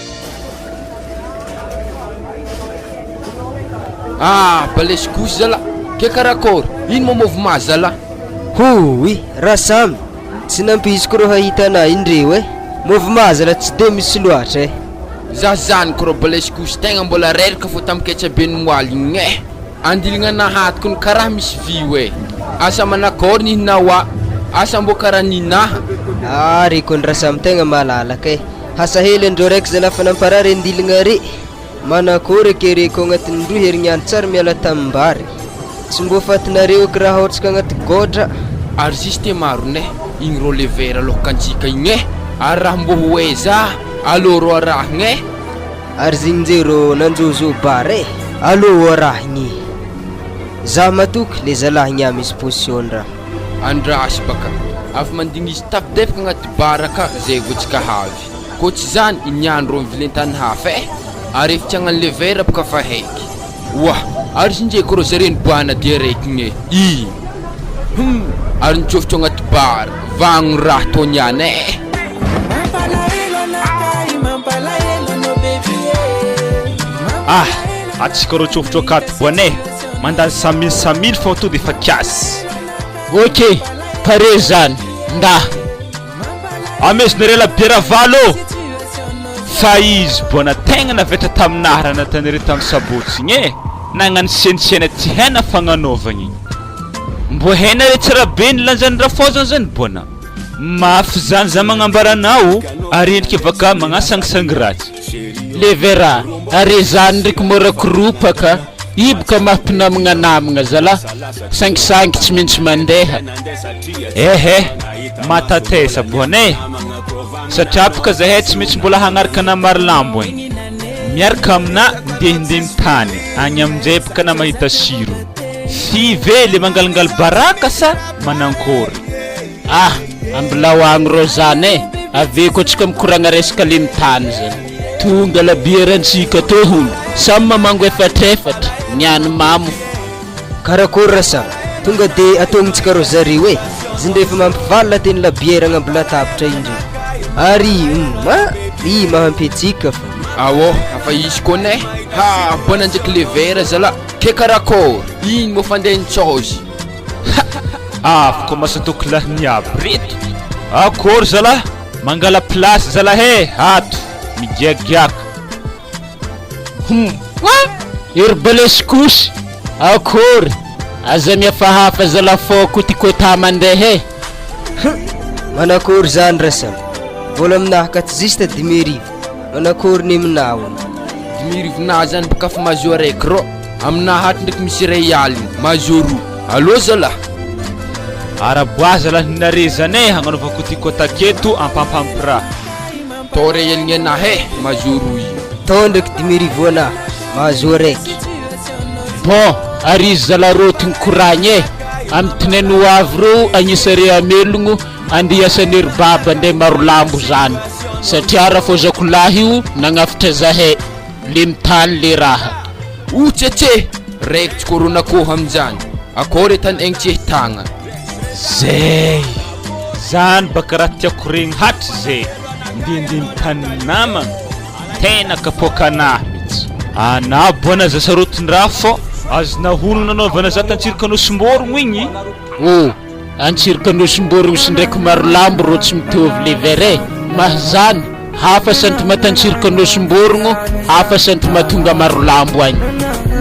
Ah balesy gosy zala, ke karakôry, ino ma môvy maha zala? Hooy Rasamy, tsy nampihisiko rô hahita anah indreo eh, môvy maha zala tsy de misy loatra eh. Za zany ko rô balesy gosy tegna mbola reraka fô tam ketsa be ny moaly igny eh, andiligna nahatoko ny karaha misy vy oe, asa manakôry nihinao ah, asa mbô karaha ninaha. Ah ry kony Rasamy tegna malalaka eh. Hasa hely andreo raiky zalahy fa namparary andiligna re. Manakory eke re ko agnatin'ny roa herignandro tsary miala tanimbary. Tsy mbô fatinareo eky raha aotrika agnaty gôdra. Ary juste marina eh, igny rô le verre alokantsika igny eh, ary raha mbô ho aiza alô rô arahigna eh. Ary zegny njy rô nanjôzô bara eh. Allo oa raha gny. Za matoky le zalahy gny misy position raha. Andraso baka, avy mandigny izy tafidefaka agnaty bar ka zay vao tsika havy. Kô tsy zany, i niany rô mivily antany hafa eh! Ary efa tsy hagnano le verre baka fa haiky. Oa! Ary izy ndreky rô zare niboahana dia raiky gny eh! Ih! Hum! Ary nitsofotro agnaty bar, vagno raha tô niany eh! Mampalahelo anakahy, mampalahelo anao baby eh. Ah! Atsika rô tsofotro akato boane, mandany samily samily fô to defa kiasy. Ok, pare zany, ndah. Amezonareo labiera valo ô! Fa izy bona tegna navetra taminah raha nataonareo tamin'ny sabotsy igny e! Nagnano senisena tsy hena fagnanaovagna igny. Mbô hainareo tsara be ny lanjan'ny rafoazana zany bona. Mafy zany za magnambara anao ary endrika avaka magnasangisangy ratsy. Levera, are zany ndreky mora koropaka, hiboka maha mpinamagna namagna zalah, sangisangy tsy maintsy mandeha. Ehe, matatesa boana e! Satria boka zahay tsy maintsy mbola hagnaraka ana Marolambo agny, miaraka amina ndehandeha mitany agny aminjay boka na mahita sirony. Fy ve le mangalangala baraka sa manankory? Ah! Ambilao agny rô zany e! Avy eo koa tsika mikoragna resaka le mitany zany. Tonga labiera antsika tô hono, samy mamango efatrefatra, ny any mamo fo. Karakôry rasa? Tonga de ataognitsika rô zareo e! Zindre efa mampivalona teny labiera agnambo latabatra indre. Ary hum a! I mahampetsika fa. Aô, afa hisy koa ne! Ha! Bona ndraiky le verre zala! Ke karakôry? Ino moa fandeha nitsôzy? Afaka mason-toky lahy miabo reto. Akory zalahy, mangala place zalahy e, ato, migiagiaka. Hum, ery balesy akory, aza mihafahafa zalahy fô ty kôta mandeha e. Hum, manakory zany rasamy, vola aminahy ka tsy juste 5000. Manakory ny aminao? Dimirivinah zany baka fa mahazo araiky rô. Aminah ato ndraiky misy iray aligny, mahazo roa. Alô zalah. Araboah zalah ny nare zany e, hagnanaovako ty kôtaketo ampampampiraha. Tô iray aligny anah e, mahazo roa io. Tô ndraiky dimirivo anah, mahazo araiky. Bon, ary izy zalah rô ty nikoragna e, amy tinainy ho avy rô agnisa re hamelogno Andeha hiasan'i ry baba ndray marolambo zany satria rafoazako lahy io nagnafitra zahay le mitany le raha. O tsetse! Raikitsy corona koa aminjany. Akôry tany egny tsy ahitagna. Zay! Zany baka raha tiako regny hatrizay, ndehandeha mitany namagna, tena kapoakanah mitsy. Anah boana za sarotin-draha fô azonah honogno nanaovana za tantsirika-Anosimbôrogno igny. Oh! Antsirika-Anosimbôrogno sy ndraiky Marolambo rô tsy mitovy le verre mahazany, hafa sentiment Antsirika-Anosimbôrogno, hafa sentiment tonga Marolambo agny.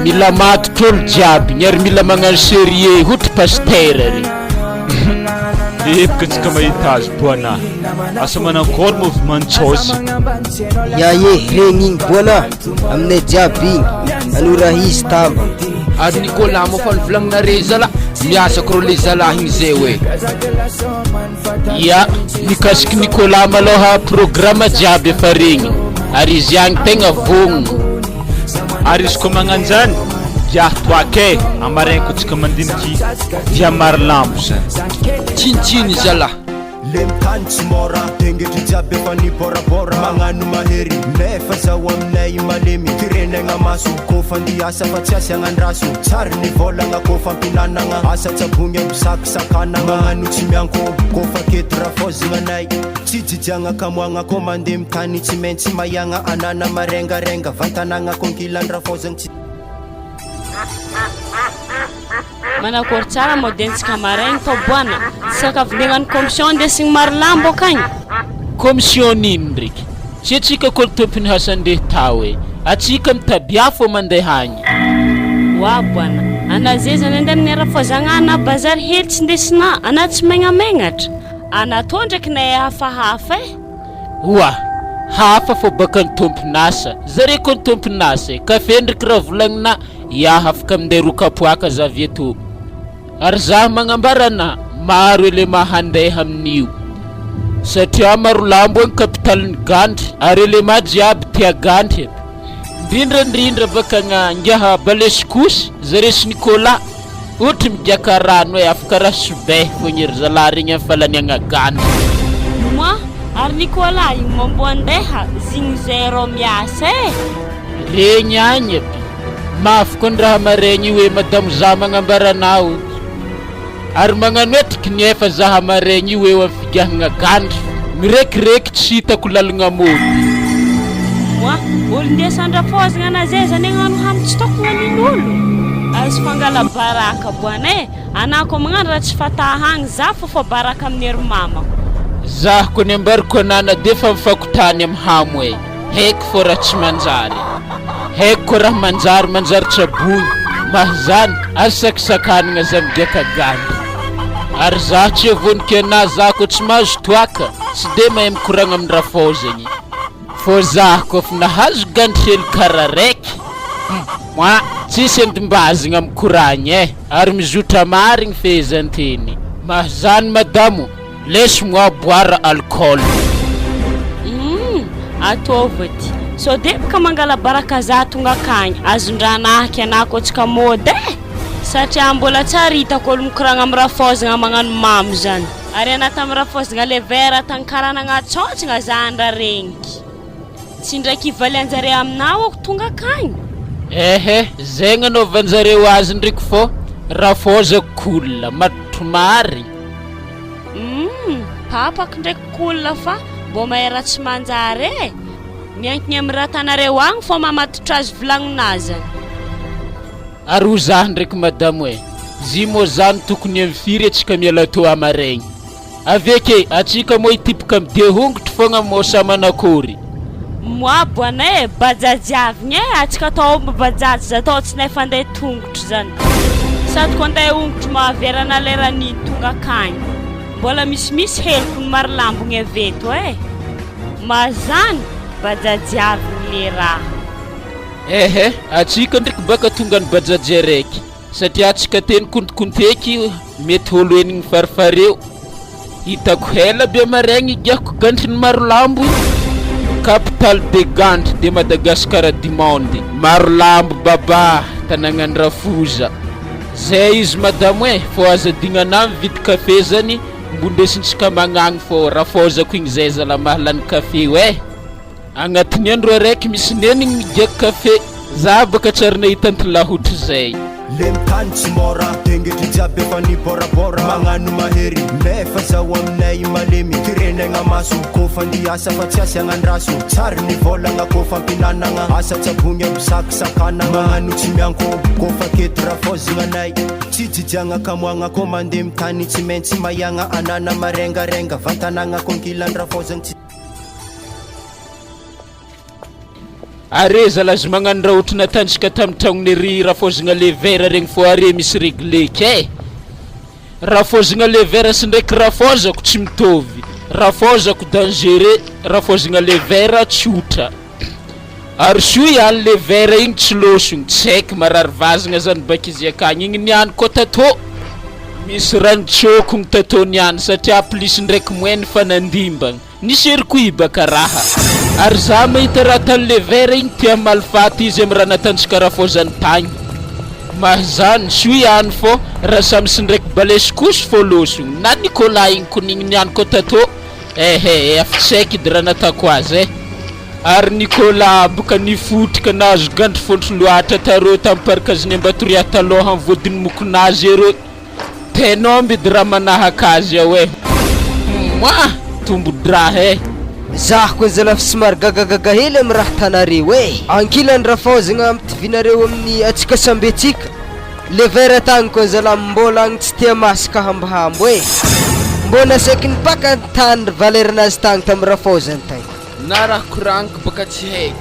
Mila matotra olo jiaby ny ary mila magnano sérieux hotry pasitera re. Epoka tsika mahita azy boana. Asa manankory mouvement ntsôzy. Ya ye, regny igny boana, aminay jiaby igny, anora izy tamba. Ary Nicolas moa fa novolagninare zala miasa ko rô le zalahy igny zay oe. Ya, mikasiky Nicolas malôha programme jiaby efa regny, ary izy agny tegna vognogno. Ary izy koa magnanjany dia toaka e, amaraigny koa tsika mandiniky dia marolambo zany. Tsinitsiny zalahy. Le mitany tsy mora, tengetry jiaby efa niborabora. Magnano mahery, nefa zaho aminay malemy. Tirenegna maso, kôfa andiasa fa tsy asiagna andraso. Tsary ny vôlagna kôfa ampinanagna. Asa tsabogny aby sakisakanagna. Magnano tsy mianko, kôfa aketo rafôzagna anay. Tsy jijiagna kamoagna kô mandeha mitany tsy maintsy maiagna. Anana marengarenga, vantanagna kô ankilany rafôzagna tsy. Manakory tsara modentsika maraigny tao boana, tsy sakafo degnany commission andesigny marolambo akagny. Commission ino ndreky? Tsy atsika ko tompony hasandeha tao e! Atsika mitabia fô mandeha agny. Oa boana, ana ze zany andeha amin'ny arafoazagna ana bazary hely tsy ndesina ana tsy megnamegnatra, ana tô ndraiky nay hafahafa e! Oa! Hafa fô baka ny tompon'asa, zare ko ny tompon'asa e! Kafe ndreky raha volagnina Ya afaka minday roa kapoaka za avy eto. Ary za magnambara ana maro elema handeha amin'io. Satria Marolambo agny capitalin'ny gandry ary elema jiaby tia gandry aby. Indrindra indrindra baka gna ngiaha balesokosy zare sy Nicolas ohatry migiaka rano e afaka raha sobehy fogna ery zalahy regny am falaniagna gana. Moi, ary Nicolas igny moa mbô andeha zigny zay rô miasa e! Regny agny aby. Mafy koa ny raha maregny io e madamo za magnambara anao. Ary magnano etriky ny efa za hamaregny io eo am figiahagna gandry mirekireky tsy hitako lalagna mody. Moi, olon-desan-drafôzagna na zay zany agnano hamy tsy tokogna nin'olo. Azo fangala baraka boana e, anah koa magnano raha tsy fataha agny za fôfa baraka amin'ny ery mamako. Zah ko ny ambariko anah de fa mifakotany am hamo e. Haiko fô raha tsy manjary. Haiko koa raha manjary manjary tsaboina. Mahazany, aza sakisakanagna za migiaka gandry. Ary za tsy avonika anah za koa tsy mahazo toaka, tsy de mahay mikoragna amin'ny rafôzagny. Fô za koa fa nahazo gandry hely kara raiky, hum, moa, tsisy andimbazagna mikoragna eh, ary mizotra marigny fehezanteny. Mahazany madamo, Laisse moi boire alcool. Humm ataovy ety. Sao deboka mangala baraka za tonga akagny azon-dranahaky anah koa tsy kamôdy eh! Satria mbola tsary hitako olo mikoragna am rafôzagna magnano mamo zany. Ary anah tam rafôzagna le verre tagny karaha nagnatsôntsagna za andra regniky. Tsy ndraiky hivalianjare aminah aho tonga akagny. Ehe, zay gnanaovanjareo azy ndreky fô rafôzako cool, matotro marigny. Humm papako ndraiky cool fa mbô mahay raha tsy manjary e! Miankigny am raha atanareo agny fô mamatotra azy volagninazy zany. Ary ho zah ndraiky madamo e! Zy mô zany tokony am firy atsika miala tô amaregny? Avy eke, atsika mô hitipoka am dia hongotro fogna mô sa manakory? Moi boana e, bajaj avy e, atsika atao omby bajaj za tao tsy nefa andeha tongotro zany. Sady ko andeha ongotro mahaverana lerany tonga akagny. Mbola misimisy heloko ny marilambogny avy eto e. Mazany, bajaj avy le raha. Ehe, atsika ndreky baka tonga ny bajaj araiky. Satria atsika teny kontikonteky mety olo enigny farifareo. Hitako hela be maregny igiako gantry ny Marolambo Capitale de gantry de Madagascar du monde Marolambo baba tanagnan'i Rafoza Zay izy madamo eh fô aza adignanà mividy kafe zany mbo ndesintsika magnagny fô Rafozako igny zay zala mahalany kafe io eh. Agnatin'ny andro araiky misy nenigny migiaka kafe, za baka tsary nahita antilahy ohatrizay. Le mitany tsy mora, tengetry jiaby efa niborabora Magnano mahery, nefa zaho aminay malemy Tirenegna maso, kôfa andia asa fa tsy asiagna andraso Tsary ny vôlagna kôfa ampinanagna Asa tsabogny aby sakisakanagna Magnano tsy mianko, kôfa aketo rafôzagna anay Tsy jijiagna kamoagna kô mandeha mitany Tsy maintsy maiagna anana marengarenga Vantanagna kô ankilany rafôzagna tsy Are zalazy magnano raha ohatry natanjaka tamin'ny tragnony ry rafozagna le vert regny fô are misy regle kay. Rafozagna le vert sy ndraiky rafozako tsy mitovy, rafozako dangereux, rafozagna le vert tsotra. Ary soa ihany le vert igny tsy lôsogny, tsy haiko marary vazagna zany baka izy akagny igny niany koa tatô misy rano tsôkogno tatô niany satria plus ndraiky moins ny fanandimbagna. Nisy hery koa hibaka raha. Ary za mahita raha tany le vert igny tia hamaly faty izy am raha natanjaka rafozany tagny. Mahazany, soa ihany fô raha samy sy ndraiky balesy kosy fô lôsogny na Nicolas igny ko nigny niany ko tatô ehe efa tsy haiko edy raha natako azy eh. Ary Nicolas boka nifotrika nahazo gandry fôntro loatra tarô tam parc-zny Ambatoriahy talôha am vôdiny mokonazy erô. Tenomby edy raha manahaka azy ao eh! Mwah! Tombo-draha eh! Zah koa zalahy somary gagagaga hely am raha tanareo eh! Ankilany rafaozagna ampitovianareo amin'ny atsika samby atsika, le verre tagny koa zalahy mbola agny tsy tia masaka hambohambo eh! Mbô nasaiko nipaka tany ry valeranazy tagny tam rafaozany tagny. Na raha koragniko baka tsy haiko,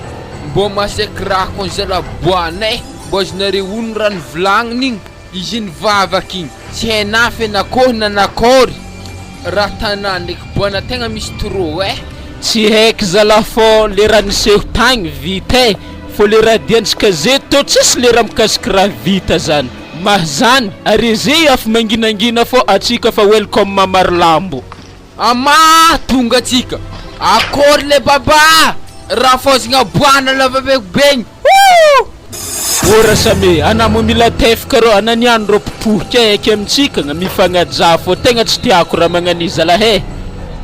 mbô maseky raha kony zalahy boana eh! Mbô azonareo ono raha nivolagniny igny? Izy nivavaka igny tsy hainà fe nakôry na nakôry raha tanà ndraiky boana tegna misy trop eh. Tsy haiko zalah fô le raha niseho tagny vita eh, fô le raha diantsika zeto tô tsisy le raha mikasiky raha vita zany, mahzany are ze afo manginangina fô atsika fa welcome Marolambo. Ama tonga atsika. Akory le baba! Raha faozigna boana lava be begny. Ô Rasame, anà moa mila tefika rô, anà niany rô mpipohika e, eky amintsikagna, mifagnajà fô, tegna tsy tiako raha magnania zalahy e!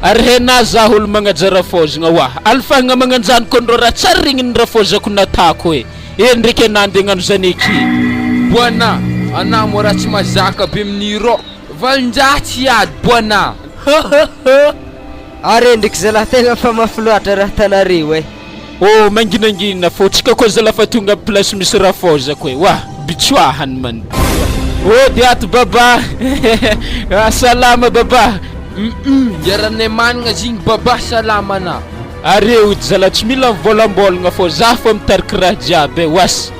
Ary henà zaho olo magnaja rafôzagna oah, alifahagna magnanjany kony rô raha tsary regniny rafôzako natako e! E ndreky anà ndeha hagnano zany eky. Boanà, anà moa raha tsy mazaka be amin'i rô, valin-jaha tsy hiady boanà! Are ndreky zalahy tegna fa mafy loatra raha tanareo eh. Oh manginangina fô tsika koa zala fa tonga am place misy rafozako e wah bitsoahany man oh de ato baba ah salama baba. Humm iarahanay managna zigny baba salama ana. Are ody zala tsy mila mivôlambôlagna fô zah fô mitariky raha jiaby e was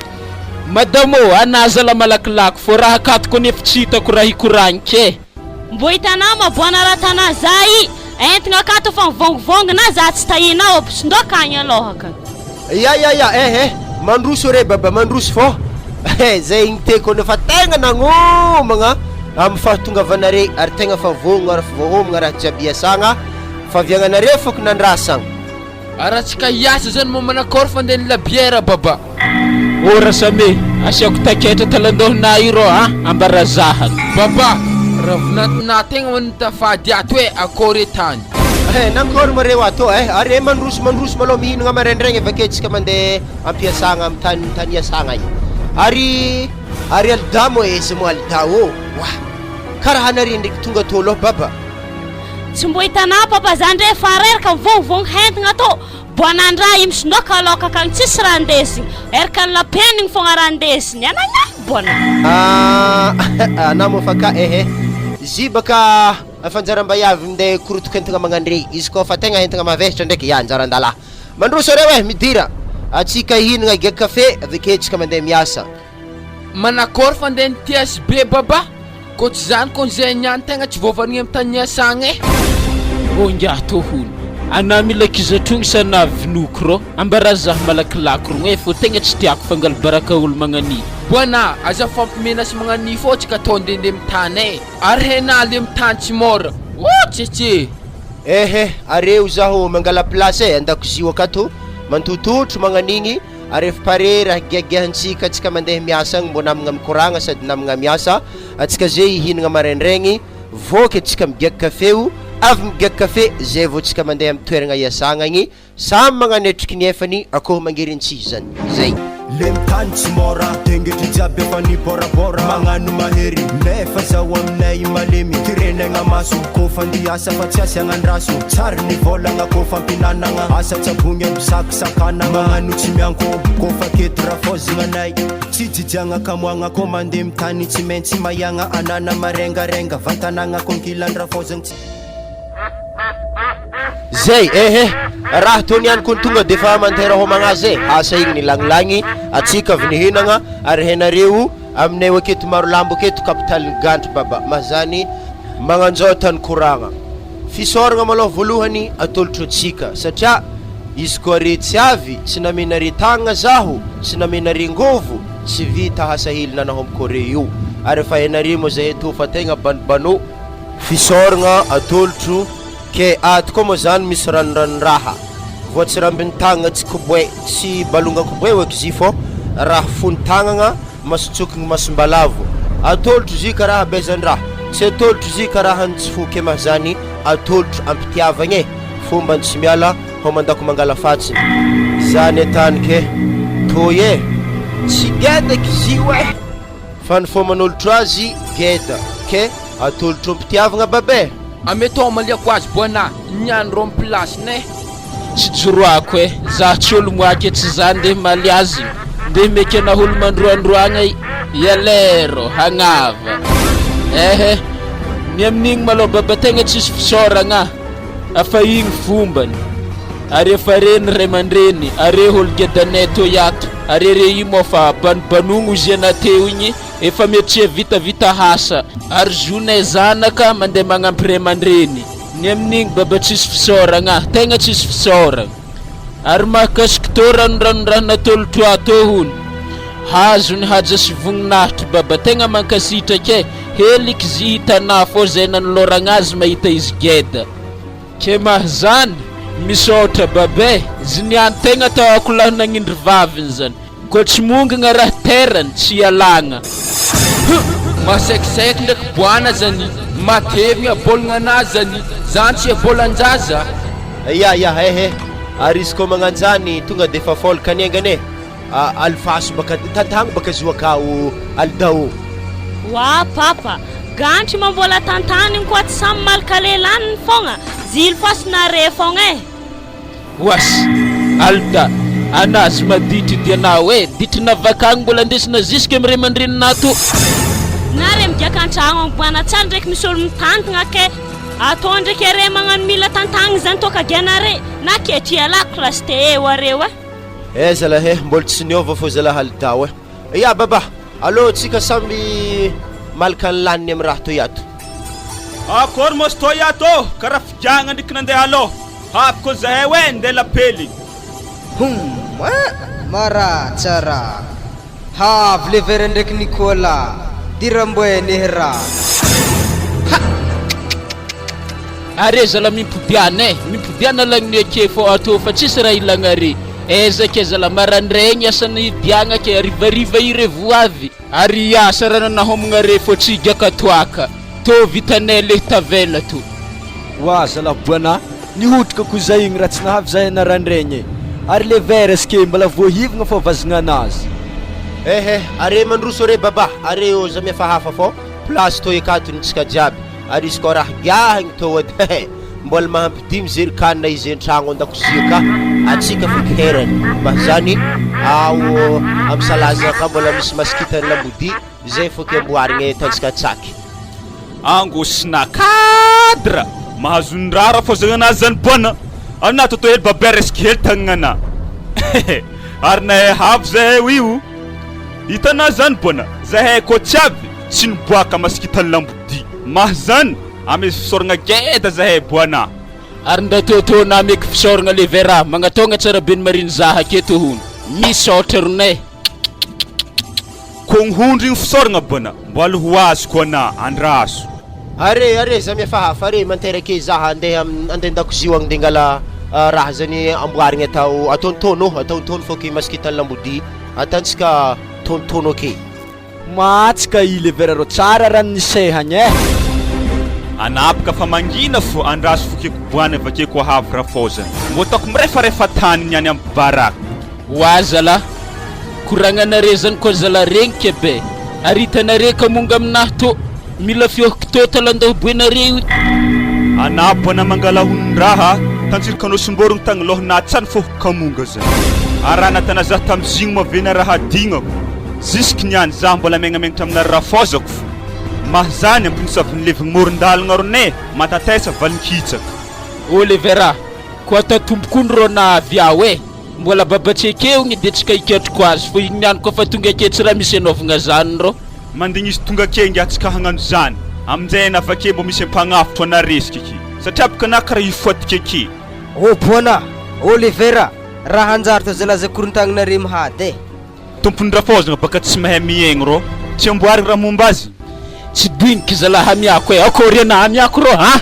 madame ô anah zala malakilaky fô raha akatoko anie efa tsy hitako raha hikoragniky e. Mbô hitanao ma boana ratana za i, entigna akato fa mivongivongy na za tsy tahinao ampisondoka agny alôhaka. Ya ya ya eh eh mandroso re baba mandroso fô eh zay igny teko anie fa tegna nagnomagna amin'ny fahatongavanare ary tegna fa vogno ary fa voahomagna raha jiaby iasagna faviagnanare fôko nandrasagna. Ary raha tsy ka hiasa zany moa manakôry fandeha ny labiera baba. Ô Rasame, asiako taketra talandohanà io rô a, ambarazahako. Baba, ravinantinà tegna hoan'ny tafady ato e, akôry e tany. Eh, nankôry moa reo ato eh, are mandroso mandroso malôha mihinagna maraindraigny avake tsika mandeha ampiasagna amy tany tany iasagna igny. Ary ary Alida moa aiza moa Alida ô, oa, karaha anare ndraiky tonga tô lôha baba. Tsy mbo hitanà papa zany ndre fa reraka mivongivongy hentigna tô. Boanandraha i misondoka aloka akagny tsisy raha andesigny, eraka ny lapenigny fogna raha andesigny, anagnano boana. Ah anah moa fa ka eh eh zy baka efa anjaram-baiavy minday korotoko entigna magnandre izy koa fa tegna entigna mavesatra ndraiky ya anjaran-dalahy. Mandroso areo eh midira atsika hihinagna higiaka kafe aveke tsika mandeha miasa. Manakôry fandeha ny TSB baba? Kô tsy zany kô zay niany tegna tsy voavarigny am tany niasagna e. Ô ngiahy tô hono, anah mila kizatrogno sa anah vinoko rô? Ambarà zah malakilaky rogno e fô tegna tsy tiako fangalo-baraka olo magnania. Boana, aza fampimenasy magnania fô tsika tô ndende mitana e! Ary hena le mitany tsy môra! Ô tsetse! Ehe, areo zaho mangala place e, andakozio akato, mantototro magnanigny. Ary efa pare raha giagiahantsika tsika mandeha miasa agny mbô namagna mikoragna sady namagna miasa atsika ze hihinagna maraindraigny voky atsika migiaka kafe o avy migiaka kafe zay vao tsika mandeha amy toeragna iasagna agny samy magnano etriky ny efany akôho mangerentsihy zany zay. Lentany tsy môra, tengetry jiaby efa nibôrabôra Magnano mahery, nefa zaho aminay malemy Tirenegna maso, kôfa andiasa fa tsy asiagna andraso Tsary ny vôlagna kôfa ampinanagna Asa tsabogny aby saky Sakanagna magnano tsy mianko Kôfa aketo rafôzigna anay Tsy jijiagna kamoagna Kô mandeha mitany tsy maintsy maiagna Anana marengarenga Vantanagna kô ankilan-drafôzagna tsy Zay eh eh Raha tô niany kony tonga defa mandeha homagna azy eh Asa igny nilagnilagny Atsika avy nihinagna Ary hainareo aminay aketo Marolambo aketo kapitalin'ny gantry baba Mahazany magnanjao tany koragna Fisaoragna malôha voalohany atolotro antsika satria izy koa re tsy avy tsy namenare tagnagna zaho tsy namenare ngôvo tsy vita hasahily nanahomiko re io ary efa hainare moa zahay tô fa tegna banobanô Fisaoragna atolotro ke ato koa moa zany misy ranoranon-draha voatsirambin'ny tagnagna tsy koboe tsy balongan-koboe oeky zy fô raha fonon-tagnagna Mason-tsokigny masom-balavo Atolotro zy karaha habezan-draha Tsy atolotro zy karaha ny tsy foky Mahazany atolotro am-pitiavagna e Fomba ny tsy miala Homandako mangala fatsiny Zany atany ke Toy e Tsy geda ky zy oe Fa ny fô manolotro azy geda Ke atolotro am-pitiavagna babe. Ametao amaliako azy boana niany romplace ne. Tsy joroako e, zah tsy olo moake tsy zah ndeha himaly azy igny, ndeha meke na olo mandroandroagna ialero hagnava ehe, ny amin'igny malôha baba tegna tsisy fisaoragna afa igny fombany ary efa re ny ray aman-dreny are olo gedanay toy ato are re io moa fa banobanogno izy anah teo igny efa mety tsy vitavita asa ary zonay zanaka mandeha magnampy ray aman-dreny. Ny amin'igny baba tsisy fisaoragna ah, tegna tsisy fisaoragna. Ary mahakasiky tô ranoranon-draha natolotro ahy tô hono. Hazo ny haja sy voninahitry baba, tegna mankasitraky eh, heliky zy hitanà fô zay nanoloragna azy mahita izy geda. Ke mahazany, misaotra baba eh, zy niany tegna tao akolahy nagnindry vaviny zany. Koa tsy mongagna raha terany tsy ialagna. Huh! Masaikisaiky ndraiky boana zany, matevigna baolina zany, zany tsy baolan-jaza. Ya ya eh eh ary izy koa magnanjany tonga de efa fôlaka ny aingana e! Alefaso baka tantagno baka izy io akao Aldao. Wa papa, gantry ma mbola tantaniny koa tsy samy malaka lelaniny fogna, zily fasinare fogna e. Was, Alda, anazy maditry dia na hoe ditrina vakagny mbola andesina jusque am ray aman-dreninà to. Na re migiaka antragno agny boana tsara ndraiky misy olo mitantagna ke atao ndraiky are magnano mila tantagna zany toaka gianare na ketry ialako classe te eo areo eh. Eh zalahy eh, mbola tsy niova fô zalahy Aldao eh. Ya baba, alô tsika samy malaka ny laniny am raha toy ato. Akory moa sy toy ato ô, karaha figiahagna ndriky nandeha alô. Avy koa zahay hoe ndeha lapely. Humm eh! Maratsa ra! Havy le vera ndraiky Nicolas, diramboe nehy ra! Ha! Are zala mimpodiana eh! Mimpodiana lagniny ake fô atô fa tsisy raha ilagna are! Aiza ke zala marandraigny asan'ny diagna ke harivariva irevo avy! Ary hiasa raha nanahomagna re fô tsy higiaka toaka tô vitanay lehy tavela tô. Oa zalah boana, nihotrika ko zay igny raha tsy nahavy zahay narandraigny e! Ary le verre ske mbola voahivagna fô vazagna anazy. Ehe, are mandroso re baba, are ô za mihafahafa fô place tô ekato ny tsika jiaby, ary izy kô raha giahigny tô edy hehe, mbola mahampy dimy zerikanina izy antragno andakozia ka atsika foky herany, mba zany ao am salaza ka mbola misy masikita ny lambodia zay foky amboarigny tantsika tsaky. Angosina cadre! Mahazo ny rara fô zagny anazy zany boana! Anà toto hely babe resky hely tagnana hehe! Ary nahay havy zahay io! Hitanà zany boana! Zahay kô tsy avy tsy niboaka masikita ny lambodia! Mah zany amezy fisaoragna geda zahay boana! Ary ndra Toto nameky fisaoragna le vera magnatôgna tsara be ny mariny zaha aketo hono! Misaotra ronay! Kôgny hondrigny fisaoragna bôna mbola ho azoko anà andraso. Are are za mihafahafa are manterake za andeha andeha andakozio agny ndeha angala raha zany amboarigny atao ataontaono ataontaono fô ke masikita ny lambodia atantsika taontaono ake. Matsy ka i le vera rô tsara raha nisehagny eh. Anapaka fa mangina fo andraso fokeko boany avakeko ahavy rafaozana mbô ataoko mirefarefa tany niany am barack. Oa zalah, koragnanare zany koa zalah regniky be, ary hitanare ka monga aminahy tô, mila fiôhiko tô talandaho boenare io. Anà boana mangala honon-draha, tantsirik'Anosimborogno tagny lôha natsany fô ho kamonga zany. Araha natana zah tamizigny moa ve na raha adignako, zisky niany zah mbola megnamengnatra aminà rafaozako fô. Mahazany ampinosaviny levigny moron-dalagna rone, matatesa valin-kitsaka. Olivera, koa atao tompoko ny rô nahavy aho e! Mbola baba tsy ekeo igny de tsy ka hikatroko azy fô igny niany koa fa tonga ake tsy raha misy anaovagna zany rô. Mandigny izy tonga ake ingahy tsy ka hagnano zany aminjay ana avake mbô misy ampagnafotro ana resika ake satria boka ana kara hifoatika ake. Ô Boana, Olivera, raha hanjary tô zalahy zay korontagnanare mihady e. Tompony rafaozagna baka tsy mahay miaigny rô, tsy amboarigny raha momba azy. Tsy diniky zalahy hamiako e, akôry ana hamiako rô a!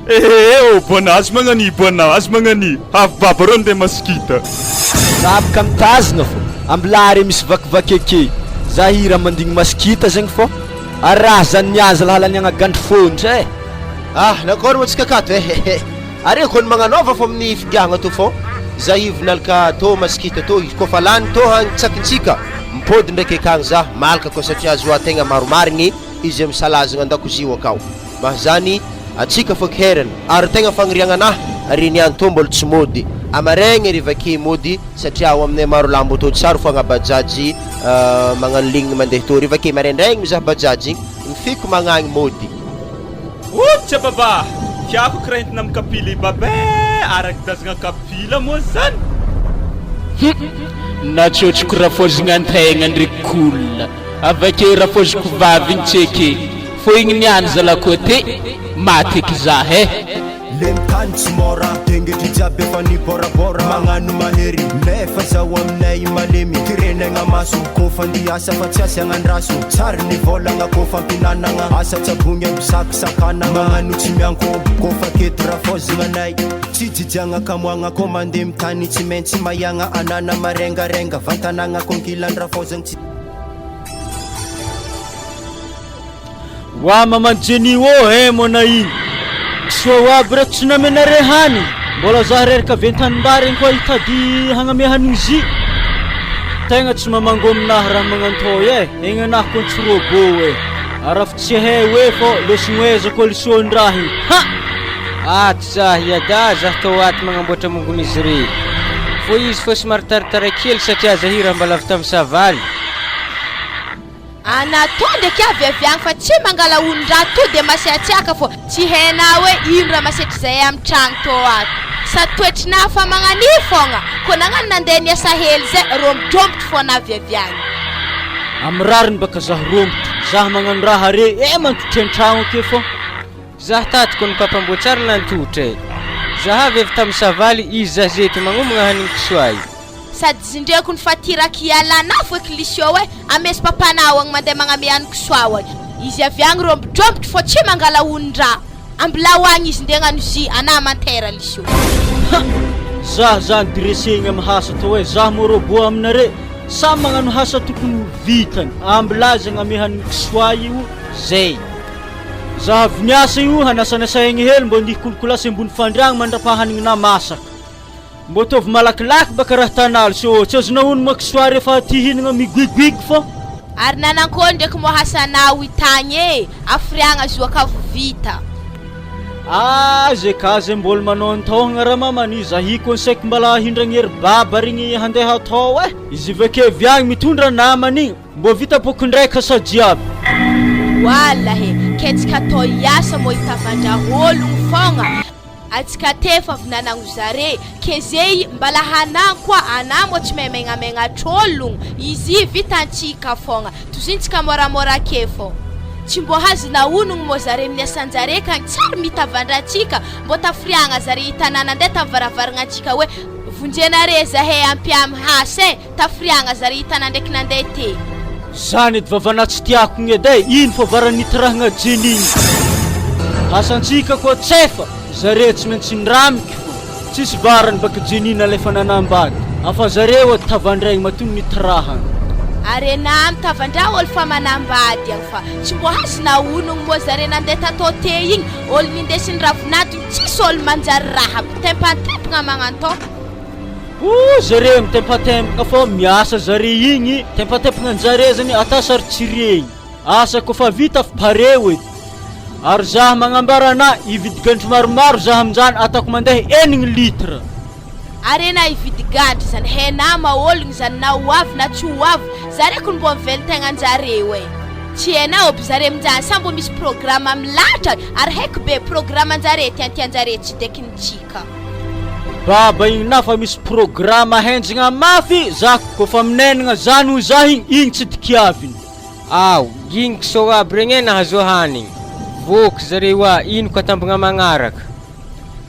Ehe ô Boana azy magnani Boana azy magnani, avy baba rô ndeha masikita. Za afaka mitazona fô, ambilà re misy vakivaky ake, za hira mandigny masikita zegny fô, ary raha zany niazy lahala niagnagandry fôntra e. Ah nankôry moa tsika akato eh. Are kony magnanaova fô amin'ny figiahagna tô fô za hivinalka tô masikita tô izy kôfa lany tô hagny tsakintsika mipody ndraiky akagny za malaka koa satria azoa tegna maromarigny izy amy salazagna andakozio akao mahazany atsika fô kerana ary tegna fagniriagna anah ry niany tô mbola tsy mody amaregny ry vake mody satria ao aminay marolambo tô tsary foagna bajaj magnano ligne mandeha tô ry vake maraindraigny mizaha bajaj mifiko magnagny mody. Otsa baba! Tiako kira entina am kapila i baba eh! Araka dazagna kapila moa zany! Hum! Natsôtsiko rafôzigna antegna ndreky cool! Avake rafôziko vavy igny tsy eke fô igny niany zalah côté maty eky zah eh! Le mitany tsy mora, tengetry jiaby efa niborabora. Magnano mahery, nefa zaho aminay malemy. Tirena. Tirenegna maso Kôfa andiasa fa tsy asiagna andraso Tsary ny vôlagna kôfa ampinanagna Asa tsabogny aby sakisakanagna Magnano tsy mianko kôfa aketo rafôzagnanay Tsy jijiagna kamoagna kô mandeha mitany Tsy maintsy maiagna anana marengarenga Vantanagna kô ankilan-drafôzagna tsy Wa maman Jenny ô eh mona iny Kisoa ho aby reto tsy namenare hany Mbola za reraka avy an-tanimbary igny koa hitady hagname hanigny zy Tegna tsy mamango aminahy raha magnantô eh Egny anahy kony tsy robot eh Arafo tsy hay hoe fô lesogno aiza koa lisoan-draha igny Ha! Ato za hiada zah tao ato magnamboatra mongon'izy re Fô izy fô somary taratara kely satria zah io raha mbala avy tamin'ny savaly. Ana to ndraiky avy avy agny fa tsy mangala olon-draha to de masiatsiaka fô tsy hainà hoe ino raha masetry zahay am tragno tô ato sady toetrinà fa magnania fôgna kô nagnano nandeha niasa hely zay rômbodrômbotro fô anà avy avy agny. Am rariny baka zah rombotro, zah magnano raha re eh mantotry an-tragno ake fô. Zah tato ko ny papa mbô tsary nantotra e! Zah avy avy tam savaly izy zah zeto magnomagna hanigny kisoay. Sady zindreko ny fatiraky ialana fo eky lisio e, amezy papanao agny mandeha magname any kisoa agny, izy avy agny rombodrombotro fô tsy mangala onindra, ambilao agny izy ndeha agnano zy ana mantera lisio. Ha! Zah zany dresegny am hasa tô e, zah mô robot aminare, samy magnano hasa tokony ho vitany, ambilà izy agname hanigny kisoa io, zay. Zah avy niasa io hanasanasa aigny hely mbô andihy kolikolasy ambony fandriagna mandrapahanigninah masaka. Mbô ataovy malakilaky baka raha tanala so tsy azonao ono moa kisoa refa ty hihinagna migoigoigy fô. Ary nanankory ndreky moa hasanao itagny e, afiriagna zoakavo vita. Ah ze ka ze mbol manao antaogna ra mamany zahi kony saiky mbala hindragny ery baba regny handeha atao eh, izy vake avy agny mitondra namany igny mbô vita pokindraiky asa jiaby. Walahy, ketsika atao hiasa moa hitavandra ologno fogna. Atsika te efa avy nanagno zare ke zey mbala hanagno koa ana moa tsy mahay megnamegnatr ologno izy vitantsika fogna tozintsika moramora ake fô tsy mbô hazona onogno mô zare amin'ny asanjare kagny tsary mitavandra antsika mbô tafiriagna zare hitanà nandeha tamy varavaragna antsika hoe vonjenare zahay ampiamy hasy e Tafiriagna zare hitana ndraiky nandeha te. Zany edy vavanà tsy tiako igny edy e, ino fa varanitirahagna jeny igny. Asantsika koa tsefa, zare tsy maintsy niramiky fô. Tsisy varany baka Jenny nalefa nanambady, afa zareo edy tavandraigny matoa nitirahagna. Ary enà mitavandra olo fa manambady agny fa tsy mbô azonà onogno moa zare nandeha tatô te igny, olo nindesiny ravinadiny tsisy olo manjary raha, mitempantempagna magnantô. Ooh zare mitempatempagna fô miasa zare igny, tempatempagna njare zany ata sary tsy regny, asa kôfa vita fa pare oe, ary zah magnambara anah hividy gantry maromaro zah aminjany ataoko mandeha enigny litre. Ary enah hividy gantry zany henah ma ologny zany na ho avy na tsy ho avy zare kony mbô mivelon-tegnanjareo e! Tsy henah ôby zare aminjany sa mbô misy programa milahatra ary haiko be programanjare tiantianjare tsy dekintsika. Baba igny na fa misy programa henjagna mafy za kofa minenagna zany hoy za igny igny tsy dikiaviny. Ao, giny kisoa aby regny e nahazo hanigny. Voky zareo a, ino ko atambagna magnaraka.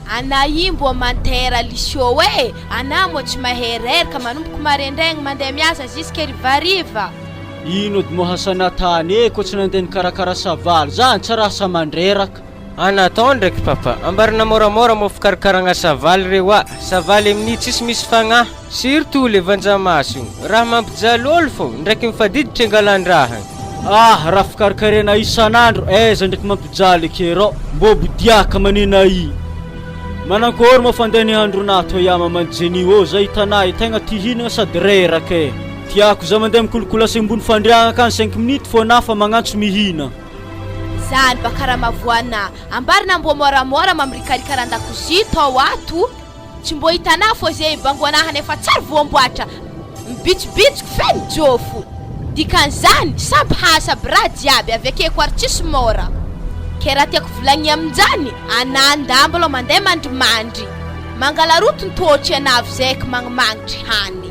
Ana i mbô mantera lisô e! Ana moa tsy mahay reraka manomboko marendraigny mandeha miasa jusque harivariva. Ino edy moa hasana tany e ko tsy nandeha nikarakara savaly zany tsy raha sa mandreraka. Ana atao ndraiky papa, ambarana moramora moa fikarakaragna savaly reo a, savaly amin'io tsisy misy fagnahy, surtout le vanjamaso igny, raha mampijaly olo fô, ndraiky mifadiditra angalan-draha. Ah raha fikarakarena isan'andro aiza ndraiky mampijaly eky rô, mbô bodiaka manina i. Manankory moa fandeha ny andronà tô ya maman Jenny ô za hitanà e tegna tia hihinagna sady reraka e. Tiako za mandeha mikolokolasy ambony fandriagna akany cinq minutes fô nà fa magnantso mihina. Zany ba karama voana ambarina mbô môramôra mamirikarikara andakozia tao ato tsy mbô hitanà fô ze ibangoanà hanefa tsary voamboatra mibitsibitsiko feno jôfo dikan'izany samby hasa aby raha jiaby avy akeko ary tsisy môra ke raha tiako volagny aminjany anà ndà mbola mandeha mandrimandry mangala roto ny tôtry anà avy zaiky magnimagnitry hany.